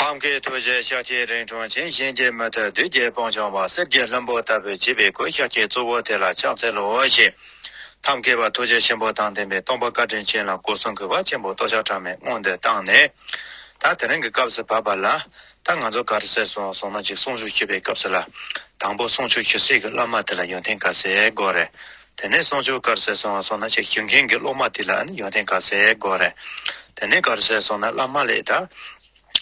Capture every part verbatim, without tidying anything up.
ཐབས་མཁས་ཐུགས་རྗེ་ཤཱཀྱའི་རིང་འཁྲུངས་ཤིང་། གཞན་གྱིས་མི་ཐུབ་བདུད་ཀྱི་དཔུང་འཇོམས་པ། གསེར་གྱི་ལྷུན་པོ་ལྟ་བུའི་བྱིས་པའི་སྐུ། ཤཱཀྱའི་གཙོ་བོ་དེ་ལ་ཕྱག་འཚལ་ལོ་ཞེས། ཐབས་མཁས་པ་ཐུགས་རྗེ་ཆེན་པོ་དང་ལྡན་པའི་སྟོན་པ་བཀའ་དྲིན་ཅན་ལ་སྒོ་གསུམ་གྱི་བ་ཆེན་པོ་སྟོད་ཆ་ཕྲ་མོས་སྔོན་དུ་བཏང་ནས། ད་དེ་རིང་གི་སྐབས་སུ་བབ་པ་ལ། ད་ང་ཚོ་ག་རེ་ཟེར་སོང་སོང་ན་ཅིག་གསུང་ཆོས་ཞུ་བའི་སྐབས་སུ་ལ། དང་པོ་གསུང་ཆོས་ཞུ་སའི་གི་བླ་མ་དེ་ལ་ཡོན་ཏན་ག་ཟེར་དགོས་རེད། དེ་ནས་གསུང་ཆོས་ག་རེ་ཟེར་སོང་སོང་ན་ཅིག་ཞུ་མཁན་གྱི་སློབ་མ་དེ་ལ་ཨ་ནི་ཡོན་ཏན་ག་ཟེར་དགོས་རེད། དེ་ནས་ག་རེ་ཟེར་སོང་ན་བླ་མ་ལས་ད།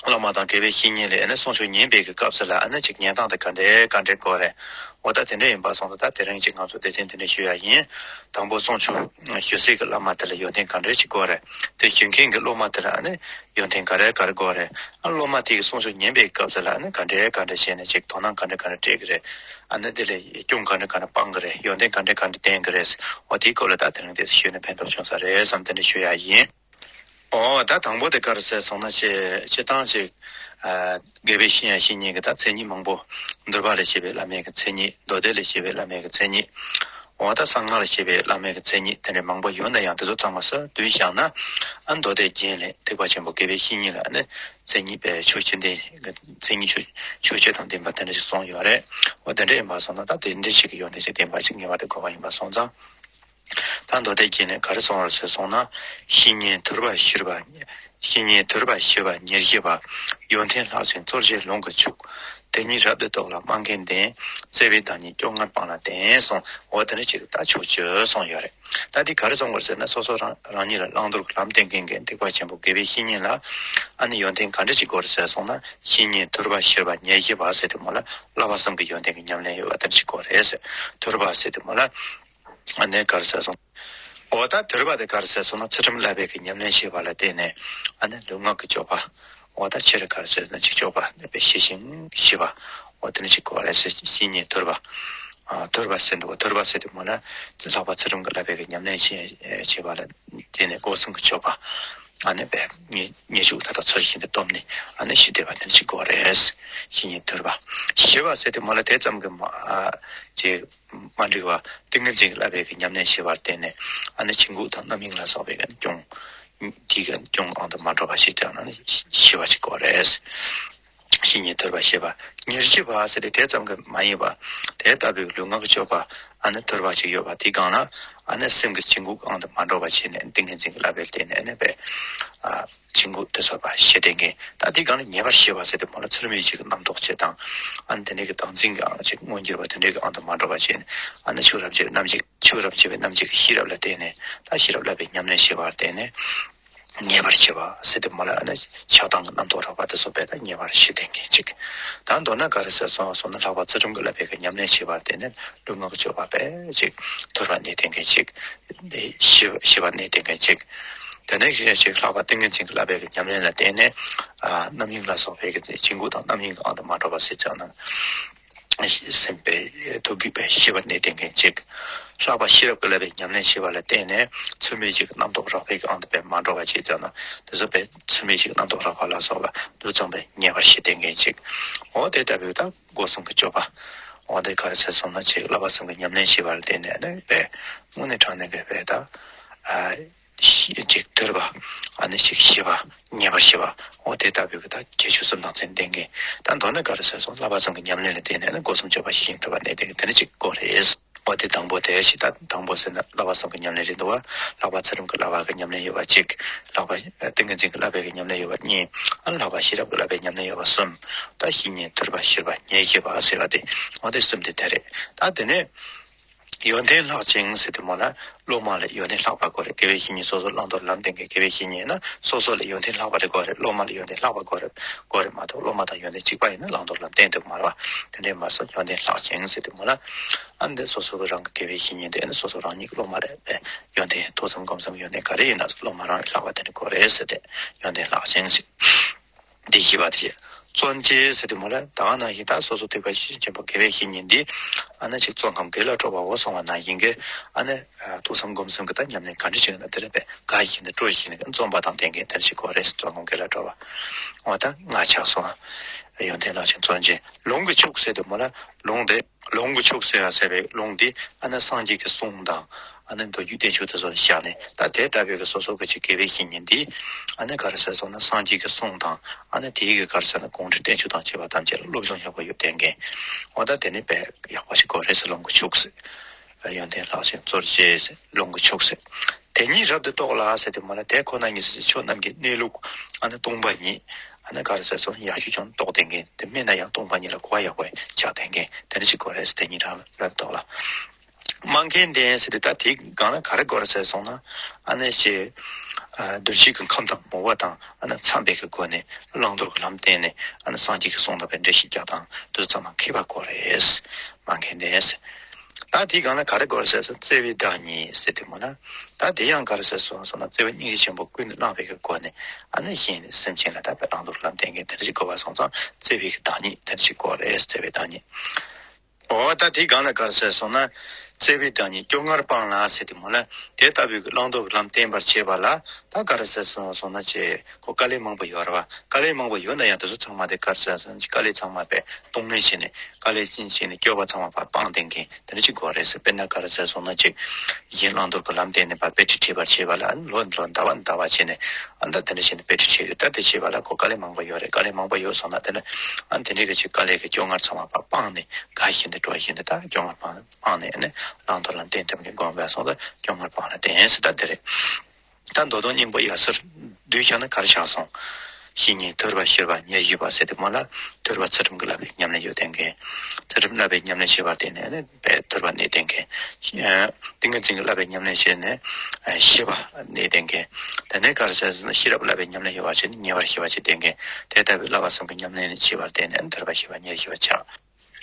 བླ་མ་དང་དགེ་བའི་བཤེས་གཉེན་ལས་ཨ་ནི་གསུང་ཆོས་ཉན་པའི་གི་སྐབས་སུ་ལ་ཨ་ནི་ཅིག་ཉན་སྟངས་དེ་ག་འདྲའི་ག་འདྲའི་དགོས་རེད། འོ་ད་དེ་འདྲ་ཡིན་པ་སོང་ཙང་ད་དེ་རིང་ཅིག་ང་ཚོ་སྡེ་ཚན་དེ་འདྲ་ཞུ་ཡ་ཡིན། དང་པོ་གསུང་ཆོས་ཞུ་སའི་གི་བླ་མ་དེ་ལ་ཡོན་ཏན་ག་འདྲ་ཅིག་དགོས་རེད། དེ་ཞུ་མཁན་གི་སློབ་མ་དེ་ལ་ཨ་ནི་ཡོན་ཏན་ག་རེ་ག་རེ་དགོས་རེད། ཨ་སློབ་མ་དེ་གི་གསུང་ཆོས་ཉན་པའི་སྐབས་སུ་ལ་ཨ་ནི་ག་འདྲའི་ག་འདྲ་བྱས་ནས་ཅིག་དོ་སྣང་ག་འདྲ་ག་འདྲ་སྤྲད་གི་རེད། ཨ་ནི་དེ་ལས་སྐྱོན་ག་འདྲ་ག་འདྲ་སྤང་གི་རེད། ཡོན་ཏན་ག་འདྲ་ག་འདྲ་ལྡན་གི་རེད། འོ་དེའི་སྐོར་ལ་ད་དེ་རིང་དེ་ཞུས་ན་ཕན་ཐོགས་བྱུང་ས་རེད་བསམ་དེ་འདྲ་ཞུ་ཡ་ཡིན། ཨོ་ད་དང་པོ་དེ་ག་རེ་ཟེར་སོང་ན་ཆེ་ཆེ་ཐང་ཅིག་ཨ་དགེ་བའི་བཤེས་གཉེན་བཤེས་གཉེན་གྱི་ད་མཚན་ཉིད་མང་པོ། འདུལ་བ་ལས་བཤད་པའི་བླ་མའི་གི་མཚན་ཉིད། མདོ་སྡེ་ལས་བཤད་པའི་བླ་མའི་གི་མཚན་ཉིད། ཨོ་ད་གསང་སྔགས་ལས་བཤད་པའི་བླ་མའི་གི་མཚན་ཉིད་དེ་འདྲ་མང་པོ་ཡོད་ན་ཡང་དེ་ཚོ་ཚང་མ་ས་བསྡུས་བཞག་ན། ཨ་མདོ་སྡེ་རྒྱན་ལས་ཐེག་པ་ཆེན་པོ་དགེ་བའི་བཤེས་གཉེན་ལ་ནི་མཚན་ཉིད་པའི་ཆོས་ཀྱི་འདི་མཚན་ཉིད་ཆོས་ཆོས་ཆོས་དང་ལྡན་པ་དེ་འདྲ་ཞིག་གསུངས་ཡོད་རེད། ཨོ་དེ་འདྲ་ཡིན་པ་སོང་ན་ད་དེ་འདྲ་ཞིག་གི་ཡོན་ཏན་ཞིག་ལྡན་པ་ཞིག་ངེས་པར་དུ་དགོས་པ་ཡིན་པ་སོང་ཙང་། ད་མདོ་སྡེ་རྒྱན་ནས་ག་རེ་གསུངས་པ་རེད་ཟེར་སོང་ན། བཤེས་གཉེན་དོར་བ་ཞི་བ། བཤེས་གཉེན་དོར་བ་ཞི་བ་ཉེར་ཞི་བ། ཡོན་ཏན་ལྷག་ཅིང་རྩོལ་བྱེད་ལུང་གིས་ཕྱུག་དེ་ཉིད་རབ་ཏུ་རྟོགས་ལ་སྨྲ་མཁན་ལྡན། བརྩེ་བའི་བདག་ཉིད་སྐྱོ་ངལ་སྤངས་ལ་བསྟེན་གསུངས། འོ་དེ་ནི་ཅིག་ད་ཕྱོགས་བཅུ་གསུངས་ཡོད་རེད། ད་འདི་ག་རེ་གསུངས་པ་རེད་ཟེར་ན་སོ་སོ་རང་རང་ཉིད་ལ་བླང་དོར་གྱི་ལམ་སྟོན་མཁན་གྱི་ཐེག་པ་ཆེན་པོ་དགེ་བའི་བཤེས་གཉེན་ལ་ཨ་ནི་ཡོན་ཏན་ག་འདྲ་ཅིག་དགོས་རེད་ཟེར་སོང་ན། བཤེས་གཉེན་དོར་བ་ཞི་བ་ཉེར་ཞི་བ་ཟེར་དུས་མོ་ལ་བསླབ་པ་གསུམ་གྱི་ཡོན་ཏན་གྱི་ཉམས་ལེན་ཡོད་པ་དེ་འདྲ་ཅིག་དགོས་རེད་ཟེར། དོར་བ་ཟེར་དུས་མོ་ལ། ཨ་ནི་ག་རེ་ཟེར་སོང་། འོ་ད་དོར་བ་དེ་ག་རེ་ཟེར་སོང་ན་ཚུལ་ཁྲིམས་བསླབ་པའི་གི་ཉམས་ལེན་བྱེད་པ་ལ་བརྟེན་ནས་ཨ་ནི་ལུས་ངག་གི་སྤྱོད་པ། འོ་ད་ཆེ་རུ་ག་རེ་ཟེར་ན་ཅིག་སྤྱོད་པ་ནི་དཔེ་ཤེས་ཤིང་ཤེས་པ། འོ་དེ་ནི་ཅིག་གོ་རེ་ཟེར་བཤེས་གཉེན་དོར་བ། ཨ་དོར་བ་ཟེར་འདུག་དོར་བ་ཟེར་དུས་མོ་ན་ལྷག་པ་ཚུལ་ཁྲིམས་ཀྱི་བསླབ་པའི་གི་ཉམས་ལེན་བྱེད་བྱེད་པ་ལ་བརྟེན་ནས་སྒོ་གསུམ་གྱི་སྤྱོད་པ། ཨ་ནི་དཔེ་ཉེས་ཉེས་ཤུགས་ད་ལྟ་ཚུལ་བཞིན་དུ་སྡོམ་ནས་ཨ་ནི་ཞི་བདེ་བ་དེ་ནི་ཅིག་གོ་རེ་ཟེར། བཤེས་གཉེན་དོར་བ། ཞི་བ་ཟེར་དུས་མོ་ལ་དེ་ཙམ་གྱི་མ་ཨ་ཅིག་མ་འགྲིག་པ་ཏིང་ངེ་འཛིན་གྱི་བསླབ་པའི་གི་ཉམས་ལེན་བྱེད་པར་བརྟེན་ནས་ཨ་ནི་བྱིང་རྒོད་དང་རྣམ་གཡེང་ལ་སོགས་པའི་གི་གྱོང་། དེའི་གི་གྱོང་ཨང་དུ་མ་འགྲོ་བ་ཞིག་ཀྱང་ན་ནི་ཞི་བ་ཞིག་དགོས་རེད། བཤེས་གཉེན་དོར་བ་ཞི་བ། ཉེར་ཞི་བ་ཟེར་ཏེ་དེ་ཙམ་གྱི་མ་ཡིན་པ། དེ་ལྟ་བུའི་ལུས་ངག་གི་སྤྱོད་པ་ཨ་ནི་དོར་བ་ཞིག་ཡོད་པ་དེའི་སྒང་ལ་ཨ་ནི་སེམས་ཀྱི་བྱིང་རྒོད་ཨང་དུ་མ་འགྲོ་བ་བྱས་ནས་ཏིང་ངེ་འཛིན་གྱི་བསླབ་པའི་སྟེང་ནས་ཨ་ནི་བས། ཨ། བྱིང་རྒོད་དེ་ཚོ་བ་ཞི་བདེ་མཁན། ད་དེའི་སྒང་ལ་ཉེ་བར་ཞི་བ་ཟེར་ཏེ་མོ་ལ་ཚུལ་མིན་ཞིག་གི་རྣམ་རྟོག་ཅིག་དང་། ཨ་ནི་དེ་འདྲའི་གི་བདག་འཛིན་གྱི་ཨང་ཅིག་མངོན་གྱུར་བ་དེ་འདྲའི་གི་ཨང་དུ་མ་འགྲོ་བ་བྱས་ནས་ཨ་ནི་ཆོས་རབ་བྱེད་པའི་རྣམ་འབྱེད་ཆོས་རབ་བྱེད་པའི་རྣམ་འབྱེད་ཀྱི་ཤེས་རབ་ལ་བརྟེན་ནས་ད་ཤེས་རབ་བསླབ་པའི་ཉམས་ལེན་བྱེད་པར་བརྟེན་ནས། ཉེ་བར་ཞི་བ་ཟེར་ཏེ་མོ་ལ་ཨ་ནི་ཆགས་སྡང་གི་རྣམ་རྟོག་རགས་པ་དེ་ཚོ་བས་ད་ཉེ་བར་ཞི་བདེ་མཁན་ཅིག་ད་མདོར་ན་ག་རེ་ཟེར་སོང་སོང་ན་ལྷག་པ་ཚུལ་ཁྲིམས་ཀྱི་བསླབ་པའི་གི་ཉམས་ལེན་བྱེད་པར་བརྟེན་ནས་ལུས་ངག་གི་སྤྱོད་པ་བས་ཅིག་དོར་བ་གནས་བསྡད་མཁན་ཅིག་ཞི་ཞི་བ་གནས་བསྡད་མཁན་ཅིག་དེ་ནས་གཞན་ཞིག་ལྷག་པ་ཏིང་ངེ་འཛིན་གྱི་བསླབ་པའི་གི་ཉམས་ལེན་ལ་བརྟེན་ནས་ཨ་རྣམ་གཡེང་ལ་སོགས་པའི་གི་བྱིང་རྒོད་དང་རྣམ་གཡེང་གི་ཨང་དུ་མ་འགྲོ་བ་ཟེར་ཙང་ན། སེམས་པའི་ཐུགས་ཀྱི་པའི་ཞི་བར་གནས་བསྡད་མཁན་ཅིག་ལྷག་པ་ཤེས་རབ་ཀྱི་བསླབ་པའི་ཉམས་ལེན་བྱེད་པ་ལ་བརྟེན་ནས་ཚུལ་མིན་ཞིག་རྣམ་རྟོག་རགས་པའི་གི་ཨང་དུ་པའི་མ་འགྲོ་བ་ཅིག་ཙང་ན་དེ་ཚོ་པའི་ཚུལ་མིན་ཞིག་རྣམ་རྟོག་རགས་པ་ལ་སོགས་པ་དུ་ཙམ་པའི་ཉེ་བར་ཞི་བསྡད་མཁན་ཅིག་འོ་དེ་ལྟ་བུའི་ད་སྒོ་གསུམ་གྱི་སྤྱོད་པ། འོ་དེ་ག་རེ་ཟེར་སོང་ན་ཅིག་བསླབ་པ་གསུམ་གྱི་ཉམས་ལེན་བྱེད་པ་ལ་བརྟེན་ནས་ནི་པའི་དངོས་གནས་དྲང་གནས་ཀྱི་པའི་ད། ཅིག་དོར་བ། ཨ་ནི་ཅིག་ཞི་བ། ཉེ་བར་ཞི་བ། འོ་དེ་ལྟ་བུའི་གི་ད་ཁྱད་ཆོས་གསུམ་དང་ཚན་ལྡན་མཁན། ད་མདོར་ན་ག་རེ་ཟེར་སོང་བསླབ་པ་ཚང་གི་ཉམས་ལེན་ལ་བརྟེན་ནས་ནི་སྒོ་གསུམ་སྤྱོད་པ་ཞི་ཞིང་དུལ་བ་གནས་བསྡད་མཁན་དེ་ནི་གཅིག་དགོས་རེད། འོ་དེ་དང་པོ་དེ་ཞིག་ད་དང་པོ་ཟེར་ན་བསླབ་པ་ཚང་གི་ཉམས་ལེན་རེད་འདུག་བ། ལྷག་པ་ཚུལ་ཁྲིམས་ཀྱི་བསླབ་པ་གི་ཉམས་ལེན་ཡོད་པ་གཅིག་ལྷག་པ་ཏིང་ངེ་འཛིན་གྱི་བསླབ་པའི་གི་ཉམས་ལེན་ཡོད་པ་གཉིས། ཨ་ནི་ལྷག་པ་ཤེས་རབ་ཀྱི་བསླབ་པའི་ཉམས་ལེན་ཡོད་པ་གསུམ། ད་བཤེས་གཉེན་དོར་བ་ཞི་བ་ཉེར་ཞི་བ་ཟེར་བ་དེ། འོ་དེ་གསུམ་དེ་དེ་རེད། ད་དེ་ནས། ཡོན་ཏན་ལྷག་ཅིང་ཟེར་དུས་མོ་ལ་སློབ་མ་ལ་ཡོན་ཏན་ལྷག་པ་དགོས་རེད། དགེ་བའི་བཤེས་གཉེན་སོ་སོ་བླང་དོར་ལམ་སྟོན་མཁན་དགེ་བའི་བཤེས་གཉེན་ཡིན་ན་སོ་སོ་ལ་ཡོན་ཏན་ལྷག་པ་རེ་དགོས་རེད། སློབ་མ་ལ་ཡོན་ཏན་ལྷག་པ་དགོས་རེད་དགོས་རེད་མ་གཏོགས་སློབ་མ་དང་ཡོན་ཏན་གཅིག་པ་ཡིན་ན་བླང་དོར་ལམ་བསྟན་ཐུབ་མ་རེད་བ། དེ་འདྲས་མ་སོང་ཡོན་ཏན་ལྷག་ཅིང་ཟེར་དུས་མོ་ལ་ཨ་འདི་སོ་སོ་གི་རང་གི་དགེ་བའི་བཤེས་གཉེན་དེ་ནི་སོ་སོ་རང་ཉིད་ཀྱི་སློབ་མ་རེད་པས། ཡོན་ཏན་ཐོས་བསམ་སྒོམ་གསུམ་ཡོན་ཏན་ག་རེ་ཡིན་ན་སློབ་མ་རང་ལ་ལྷག་པ་དེ་འདྲ་དགོས་རེད་ཟེར་ཏེ་ཡོན་ཏན་ལྷག་ཅིང་ཟེར། འདི་བཞི་པ་དེ། བརྩོན་བཅས་ཟེར་དུས་མོ་ལ་ད་ག་ནང་བཞིན་ད་སོ་སོ་ཐེག་པ་ཆེན་པོ་དགེ་བའི་བཤེས་གཉེན་འདི་ཨ་ནི་ཅིག་བརྩོན་ཁམས་དགེ་ལ་སྤྲོ་བའོ་གསུངས་པ་ནང་བཞིན་གྱི་ཨ་ནི་ཐུགས་བསམ་སྒོམ་གསུམ་གྱི་ད་ཉམས་ལེན་ག་འདྲ་བྱེད་ན་དེ་རེད་པས་དགའ་བཞིན་དུ་སྤྲོ་བཞིན་དུ་བརྩོན་པ་དང་ལྡན་མཁན་དེ་འདྲ་ཞིག་དགོས་རེད། བརྩོན་ཁམས་དགེ་ལ་སྤྲོ་བ། འོ་ད་ལྔ་ཆགས་སོང་། ཡོན་ཏན་ལག་ཆེན་བརྩོན་བཅས་ལུང་གི་ཕྱུགས་ཟེར་དུས་མོ་ལ་ལུང་དེ་ལུང་གི་ཕྱུགས་ཟེར་ཡང་ཟེར་བའི་ལུང་འདི་ཨ་ནི་སངས་རྒྱས་ཀྱི་གསུང་དང་ ཨ་ནི་མདོ་རྒྱུད་བསྟན་བཅོས་དེ་ཚོ་བཞག་ནས། ད་དེ་ལྟ་བུའི་གི་སོ་སོ་གི་ཅིག་དགེ་བའི་བཤེས་གཉེན་འདི་ཨ་ནི་ག་རེ་ཟེར་སོང་ན། སངས་རྒྱས་ཀྱི་གསུང་དང་། ཨ་ནི་དེའི་གི་ག་རེ་ཟེར་ན། དགོངས་འགྲེལ་བསྟན་བཅོས་དང་བཅས་པ་ཐམས་ཅད་ལ་སློབ་སྦྱོང་ཡག་པོ་ཡོད་བསྟན་མཁན། འོ་ད་དེ་ནི་དཔེ་ཡག་པོ་ཞིག་དགོས་རེད་ཟེར། ལུང་གི་ཕྱོགས་ཟེར། ཡོན་ཏན་ལྷག་ཅིང་རྩོལ་བཅས་ཟེར། ལུང་གི་ཕྱོགས་ཟེར། དེ་ཉིད་རབ་ཏུ་རྟོགས་ལ་ཟེར་དུས་མ་ལ། དེ་ཁོ་ན་ཉིད་ཟེར་ཆོས་རྣམས་ཀྱི་གནས་ལུགས་ཨ་ནི་སྟོང་པ་ཉིད། ཨ་ནི་ག་རེ་ཟེར་སོང་། ཡག་ཤོས་ཀྱང་རྟོགས་བསྡད་མཁན། དེ་མིན་ན་ཡང་སྟོང་པ་ཉིད་ལ་གོ་བ་ཡག་པོ་ཆགས་བསྡད་མཁན། དེ་འདྲ་ཞིག་དགོས་རེད་ཟེར། དེ་ཉིད་རབ་རབ་རྟོགས་ལ། སྨྲ་མཁན་ལྡན་ཟེར་དུས་ད་དེའི་སྒང་ལ་ག་རེ་དགོས་རེད་ཟེར་སོང་ན། ཨ་ནི་ཅིག་ཨ་རྡོ་རྗེ་གི་ཁམས་དང་མོས་པ་དང་ཨ་ནི་འཚམས་པའི་གི་སྒོ་ནས་བླང་དོར་གྱི་ལམ་བསྟན་ནས། ཨ་ནི་སངས་རྒྱས་ཀྱི་གསུང་དང་དཔེ་འགྲེལ་བཤད་རྒྱག་སྟངས་དེ་ཚོ་ཚང་མ་མཁས་པ་དགོས་རེད། སྨྲ་མཁན་ལྡན་ཟེར། ད་དེའི་སྒང་ལ་ག་རེ་དགོས་རེད་ཟེར་སོང་། བརྩེ་བའི་བདག་ཉིད་ཟེར་དུས་མ་ལ། ད་དེ་ཡང་ག་རེ་ཟེར་སོང་ཟེར་ན། བརྩེ་བ་སྙིང་རྗེ་ཆེན་པོ་ཀུན་ནས་བསླངས་པའི་གི་སྒོ་ནས། ཨ་ནི་གཞན་སེམས་ཅན་ལ་ད་དཔེ་བླང་དོར་ལམ་བསྟན་མཁན་དེ་འདྲ་ཞིག་དགོས་པ་སོང་ཙང་། བརྩེ་བའི་གི་བདག་ཉིད་དེ་འདྲ་ཞིག་དགོས་རེད། བརྩེ་བའི་བདག་ཉིད། འོ་ད་དེའི་སྒང་ལ་ག་རེ་ཟེར་སོང་ན། བརྩེ་བའི་བདག་ཉིད་སྐྱོ་ངལ་སྤངས་ལ་ཟེར་དུས་མ་ལ། དེ་ལྟ་བུའི་གི་བླང་དོར་གྱི་ལམ་བསྟན་པར་བྱེད་པ་ལ་ད་ག་རེ་ཟེར་སོང་ཟེར་ན། ཅིག་ཁོ་དཀའ་ལས་མང་པོ་ཡོད་རེད་བ། དཀའ་ལས་མང་པོ་ཡོད་ན་ཡང་དེ་ཚོ་ཚང་མ་དེ་ག་རེ་ཟེར་སོང་། དཀའ་ལས་ཚང་མ་དཔེ་སྟོང་ངེས་བྱས་ནས། དཀའ་ལས་ཅན་བྱས་ནས་སྐྱོ་བ་ཚང་མ་ཕར་སྤངས་བསྡད་མཁན་དེ་འདྲ་ཅིག་དགོས་རེད་ཟེར། དཔེར་ན་ག་རེ་ཟེར་སོང་ན། ཅིག་གཞན་བླང་དོར་གྱི་ལམ་བསྟན་ནས་ཕར་དཔེ་ཁྲིད་ཁྲིད་པར་བྱེད་པ་ལ། ཨ་ནི་ལོ་ལོ་ཟླ་བ་ཟླ་བ་བྱས་ནས། ཨ་ནི་ད་དེ་འདྲ་བྱས་ནས་དཔེ་ཁྲིད་ཁྲིད་ཡོད། ད་དེ་བྱེད་པ་ལ་ཁོ་དཀའ་ལས་མང་པོ་ཡོད་རེད། དཀའ་ལས་མང་པོ་ཡོད་སོང་ན། དེ་ནི་ཨ་ནི་དེ་འདྲའི་གི་ཅིག་དཀའ་ལས་ཀྱི་སྐྱོ་ངལ་ཚང་མ་ཕར་སྤངས་ནས། དགའ་བཞིན་དུ་སྤྲོ་བཞིན་དུ། ད་སྐྱོ་ངལ་སྤངས་སྤངས་ནས། ཨ་ནི་བླང་དོར་ལ་བསྟན་ཐུབ་མཁན་དགོངས་པ་སོང་ཙང་སྐྱོ་ངལ་སྤངས་ལ་བསྟན་ཟེར། ད་དེ་རེད། ད་མདོ་དོན་སྙིང་པོ་ཡང་ཟེར་བསྡུས་བཞག་ན་ག་རེ་ཆགས་སོང་། བཤེས་གཉེན་ཐར་པ་ཤེས་པ་ཉེར་བཞི་པ་ཟེར་དུས་མ་ལ། ཐར་པ་ཚུལ་ཁྲིམས་ཀྱིས་བསླབ་པའི་ཉམས་ལེན་ཡོད་བསྟན་མཁན། ཚུལ་ཁྲིམས་བསླབ་པའི་ཉམས་ལེན་བྱས་པར་བརྟེན་ནས་ནི་དཔེ་ཐར་པ་གནས་བསྡད་མཁན། ཏིང་ངེ་འཛིན་གྱིས་བསླབ་པའི་ཉམས་ལེན་བྱས་ནས་ཤེས་པ་གནས་བསྡད་མཁན། དེ་ནས་ག་རེ་ཟེར་ན། ཤེས་རབ་བསླབ་པའི་ཉམས་ལེན་ཡོད་པར་བྱས་ནས་ཉེ་བར་ཞི་བ་བྱས་བསྡད་མཁན། དེ་ལྟ་བུའི་བསླབ་པ་གསུམ་གྱི་ཉམས་ལེན་བྱས་པར་བརྟེན་ནས་ཐར་པ་ཤེས་པ་ཉེར་ཞི་བ་ཆགས།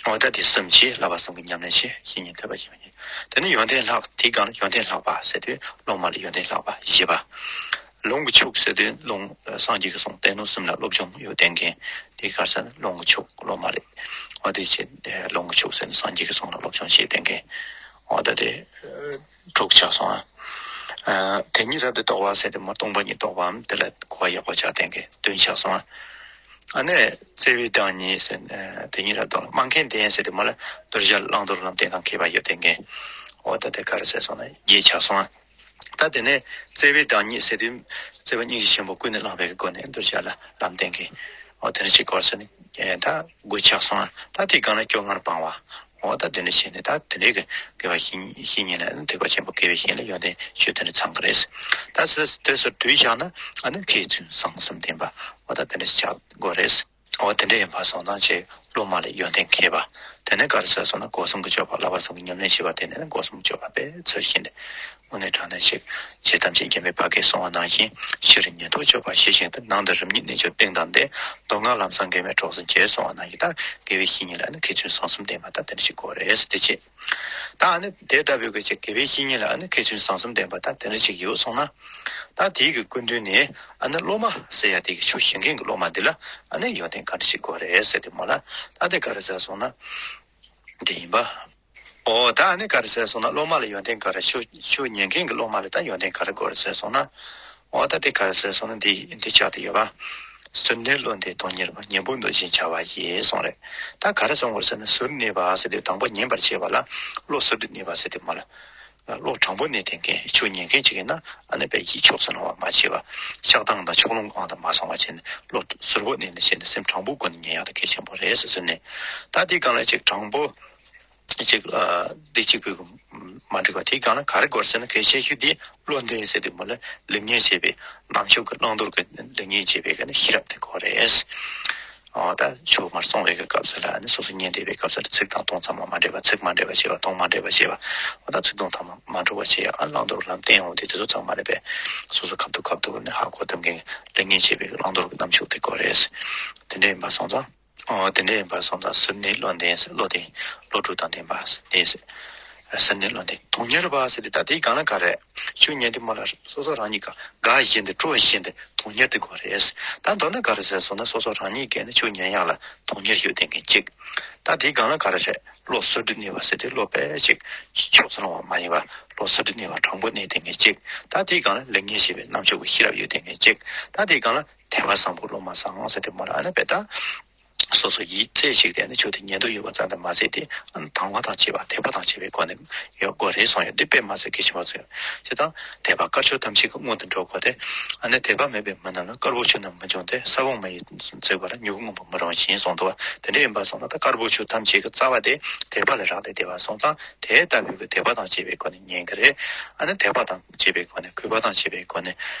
འོ་ད་དེ་གསུམ་གྱིས་བསླབ་པ་གསུམ་གྱི་ཉམས་ལེན་བྱས། བཤེས་གཉེན་ཐར་པ་ཤེས་པ་ཉེར། དེ་ནས་ཡོན་ཏན་ལྷག་དེའི་སྒང་ལ་ཡོན་ཏན་ལྷག་པ་ཟེར་དུས་སློབ་མ་ལ་ཡོན་ཏན་ལྷག་པ་བཞི་པ། ལུང་གི་ཕྱོགས་ཟེར་དུས་ལུང་། སངས་རྒྱས་ཀྱི་གསུང་སྟེང་ལུང་གསུམ་ལ་སློབ་སྦྱོང་ཡོད་བསྡད་མཁན། དེ་ག་རེ་ཟེར་ན་ལུང་གི་ཕྱོགས་སློབ་མ་རེད། འོ་དེ་བྱས་ལུང་གི་ཕྱོགས་ཟེར་ན་སངས་རྒྱས་ཀྱི་གསུང་ལ་སློབ་སྦྱོང་བྱས་བསྡད་མཁན། འོ་ད་དེ་དྲུག་ཆགས་སོང་ཨ། དེ་ཉིད་རབ་ཏུ་རྟོགས་པ་ཟེར་དུས་མ་སྟོང་པ་ཉིད་རྟོགས་པའམ་དེ་ལ་གོ་བ་ཡག་པོ་ཆགས་བསྡད་མཁན་བདུན་ཆགས་སོང་ཨ། ཨ་ནི་བརྩེ་བའི་བདག་ཉིད་ཟེར། ཨ་དེ་ཉིད་རབ་རྟོགས་ལ། སྨྲ་མཁན་ལྡན་ཟེར་དུས་མ་ལ་གདུལ་བྱ་བླང་དོར་ལམ་བསྟན་དང་མཁས་པ་ཡོད་བསྡད་མཁན། འོ་ད་དེ་ག་རེ་ཟེར་སོང་ན་བརྒྱད་ཆགས་སོང་ཨ། ད་དེ་ནས་བརྩེ་བའི་བདག་ཉིད་ཟེར་དུས་བརྩེ་བ་སྙིང་རྗེ་ཆེན་པོ་ཀུན་ནས་བསླངས་པའི་སྒོ་ནས་གདུལ་བྱ་ལ་ལམ་བསྟན་མཁན། འོ་དེ་འདྲ་ཞིག་དགོས་ཟེར་ནས་ད་དགུ་ཆགས་སོང་ཨ། ད་དེའི་སྒང་ལ་སྐྱོ་ངལ་སྤངས་པ། འོ་ད་དེ་འདྲ་བྱས་ནས། ད་དེ་འདྲའི་གི་དགེ་བ་བཤེས་བཤེས་གཉེན་ལ་ནི། ཐེག་པ་ཆེན་པོ་དགེ་བའི་བཤེས་གཉེན་ལ་ཡོན་ཏན་བཅུ་དེ་འདྲ་ཚང་གི་རེད། ད་ཟེར་དེ་ཚོ་བསྡུས་བཞག་ན། ཨ་ནི་མཁས་བཙུན་བཟང་གསུམ་ལྡན་པ། འོ་ད་དེ་འདྲ་ཆགས་དགོས་རེད། འོ་དེ་འདྲ་ཡིན་པ་སོང་ཙང་ཅིག་སློབ་མ་ལ་ཡོན་ཏན་མཁས་པ། དེ་ནས་ག་རེ་ཟེར་སོང་ན། སྒོ་གསུམ་གྱི་སྤྱོད་པ། བསླབ་པ་གསུམ་གྱི་ཉམས་ལེན་བྱས་པ་དེ་ནས་ནི་སྒོ་གསུམ་གྱི་སྤྱོད་པ་དཔེ་ཚུལ་བཞིན་དུ། དངོས་གནས་དྲང་གནས་ཤིག་རྗེ་ཐམས་ཅད་མཁྱེན་པའི་བར་གྱིས་གསུངས་པ་ནང་བཞིན། ཕྱི་རུ་ཉན་ཐོས་སྤྱོད་པ་ཞི་ཞིང་དུལ། ནང་དུ་རིམ་གཉིས་གནས་མཆོག་གཏིང་དང་ལྡན། མདོ་སྔགས་ལམ་བཟང་མགོན་མེད་གྲོགས་སུ་མཆི། གསུངས་པ་ནང་བཞིན། ད་དགེ་བའི་བཤེས་གཉེན་ལ་ནི་མཁས་བཙུན་བཟང་གསུམ་ལྡན་པ་ད་དེ་འདྲ་ཞིག་དགོས་རེད་ཟེར། དེ་བྱས། ད་ཨ་ནི་དེ་ལྟ་བུའི་གི་ཅིག་དགེ་བའི་བཤེས་གཉེན་ལ་ཨ་ནི་མཁས་བཙུན་བཟང་གསུམ་ལྡན་པ་ད་དེ་འདྲ་ཞིག་ཡོད་སོང་ན། ད་དེའི་གི་སྐུ་མདུན་ནས་ཨ་ནི་སློབ་མ་ཟེར་ཡ་དེ་གི་ཆོས་ཞུ་མཁན་གི་སློབ་མ་འདི་ལ་ཨ་ནི་ཡོན་ཏན་ག་འདྲ་ཞིག་དགོས་རེད་ཟེར་དུས་མ་ལ། ད་དེ་ག་རེ་ཟེར་སོང་ན། འདི་ཡིན་པ། འོ་ད་ཨ་ནི་ག་རེ་ཟེར་སོང་ན། སློབ་མ་ལ་ཡོན་ཏན་ག་རེ། ཆོས་ཆོས་ཉན་མཁན་གྱི་སློབ་མ་ལ་ད་ཡོན་ཏན་ག་རེ་དགོས་རེད་ཟེར་སོང་ན། འོ་ད་དེ་ག་རེ་ཟེར་སོང་ན། འདི་འདི་ཆགས་བསྡད་ཡོད་པ། ཟུར་གནས་བློ་ལྡན་དོན་གཉེར་བ། གཉེན་པོ་འདོད་ཅིང་བྱ་བ་ཡིས། གསུངས་རེད། ད་ག་རེ་གསུངས་དགོས་ཟེར་ན། ཟུར་གནས་པ་ཟེར་དུས་དང་པོ་ཉན་པར་བྱེད་པ་ལ་བློ་ཟུར་དུ་གནས་པ་ཟེར་དུས་མ་ལ། བློ་དྲང་པོ་གནས་བསྡད་མཁན། ཆོས་ཉན་མཁན་ཅིག་ཡིན་ན་ཨ་ནི་དཔེ་ཡིད་ཕྱོགས་སུ་ལང་བ་མ་བྱས་པ། ཆགས་སྡང་དང་ཕྱོགས་ལྷུང་གང་དུ་མ་སོང་བ་བྱས་ནས། བློ་ཟུར་པོ་གནས་ནས་བྱས་ནས་སེམས་དྲང་པོའི་སྒོ་ནས་ཉན་ཡག་དེ་གལ་ཆེན་པོ་རེད་ཟེར་ཟེར་ནས། ད་དེའི་སྒང་ལ་ཅིག་དྲང་པོ། ཅིག་ཨ་འདི་གཅིག་པུས་མ་འགྲིག་པ། དེའི་སྒང་ལ་ག་རེ་དགོས་ཟེར་ན། གལ་ཆེ་ཤོས་དེ་བློ་ལྡན་ཟེར་དུས་མ་ལ་ལེགས་ཉེས་འབྱེད་པའི། རྣམ་དཔྱོད་ཀྱི་བླང་དོར་གྱི་ལེགས་ཉེས་འབྱེད་པའི་གི་ནི་ཤེས་རབ་དེ་དགོས་རེད། ཨོ་ད་ཆོས་མར་གསུང་བའི་གི་སྐབས་སུ་ལ་ནི་སོ་སོ་ཉན་བསྡད་པའི་སྐབས་སུ་ལ་ཚིག་དང་དོན་ཚང་མ་མ་འདྲེས་པ། ཚིག་མ་འདྲེས་པ་བྱས་པ། དོན་མ་འདྲེས་པ་བྱས་པ། ཨོ་ད་ཚིག་དོན་ཚང་མ་མ་འགྲོ་བ་བྱས་ཡ། ཨ་བླང་དོར་ལམ་བསྟན་འོང་དུས་དེ་ཚོ་ཚང་མ་ལ་དཔེ་སོ་སོ་ཁ་ཐུག་ཁ་ཐུག་ནས་ཧ་གོ་ཐུབ་མཁན་ལེགས་ཉེས་འབྱེད་པའི་གི་བླང་དོར་གྱི་རྣམ་དཔྱོད་དེ་དགོས་རེད། དེ་འདྲ་ཡིན་པ་སོང་ཙང་། ཨོ་དེ་འདྲ་ཡིན་པ་སོང་ཙང་། ཟུར་གནས་བློ་ལྡན་ཟེར། བློ་ལྡན། བློ་གྲོས་དང་ལྡན་པ་ཟེར། ཟུར་གནས་བློ་ལྡན། དོན་གཉེར་བ་ཟེར་དུས་ད་དེའི་སྒང་ལ་ག་རེ། ཆོས་ཉན་དུས་མ་ལ་སོ་སོ་རང་ཉིད་ཀྱི་དགའ་བཞིན་དུ་སྤྲོ་བཞིན་དུ་དོན་གཉེར་དེ་དགོས་རེད། ད་མདོར་ན་ག་རེ་ཟེར་སོང་ན། སོ་སོ་རང་ཉིད་ཀྱིས་ནི་ཆོས་ཉན་ཡག་ལ་དོན་གཉེར་ཡོད་བསྡད་མཁན་གཅིག་ད་དེའི་སྒང་ལ་ག་རེ་རེད། བློ་ཟུར་དུ་གནས་པ་ཟེར་དུས་བློ་དཔེ་ཅིག་ཕྱོགས་སུ་ལང་བ་མ་ཡིན་པ། བློ་ཟུར་དུ་གནས་པ་དྲང་པོ་གནས་བསྡད་མཁན་གཅིག་ད་དེའི་སྒང་ལ་ལེགས་ཉེས་འབྱེད་པའི་རྣམ་དཔྱོད་ཀྱི་ཤེས་རབ་ཡོད་བསྡད་མཁན་གཅིག་ད་དེའི་སྒང་ལ་དད་པ་བཟང་པོ་སློབ་མ་བཟང་ཟེར་དུས་མ་ལ་ཨ་ནི་དཔེ་ད། སོ་སོ་ཡིད་རྩེ་གཅིག་དེ་ནི་ཆོས་དེ་ཉན་འདོད་ཡོད་པ་ཙམ་དུ་མ་ཟད་དེ། ཨ་ནི་དང་བ་དང་བཅས་པ་དད་པ་དང་བཅས་པའི་སྒོ་ནས་ཡོད་དགོས་རེད་གསུངས་ཡོད། འདི་དཔེ་མ་ཟད་གལ་ཆེན་པོ་ཚོ་ཡོད། བྱས་ཙང་དད་པ་དཀར་ཕྱོགས་ཐམས་ཅད་ཀྱི་སྔོན་དུ་འགྲོ་དགོས་ཏེ། ཨ་ནི་དད་པ་མེད་པའི་མི་རྣམས་ལ་དཀར་པོ་ཆུ་རྣམས་མི་འབྱུང་སྟེ། ས་བོན་མ་ཡིས་བཙོས་པ་ལ་མྱུ་གུ་སྔོན་པོ་མི་རུང་ཞིང་གསུངས་འདུག་བ། དེ་འདྲ་ཡིན་པ་སོང་ན་ད་དཀར་པོ་ཆུ་ཐམས་ཅད་ཀྱི་རྩ་བ་དེ་དད་པ་ལ་རག་ལས་བསྡད་པ་སོང་ཙང་དེ་ལྟ་བུའི་གི་དད་པ་དང་བཅས་པའི་སྒོ་ནས་ཉན་གྱི་རེད། ཨ་ནི་དད་པ་དང་བཅས་པའི་སྒོ་ནས་གུས་པ་དང་བཅས་པའི་སྒོ་ནས།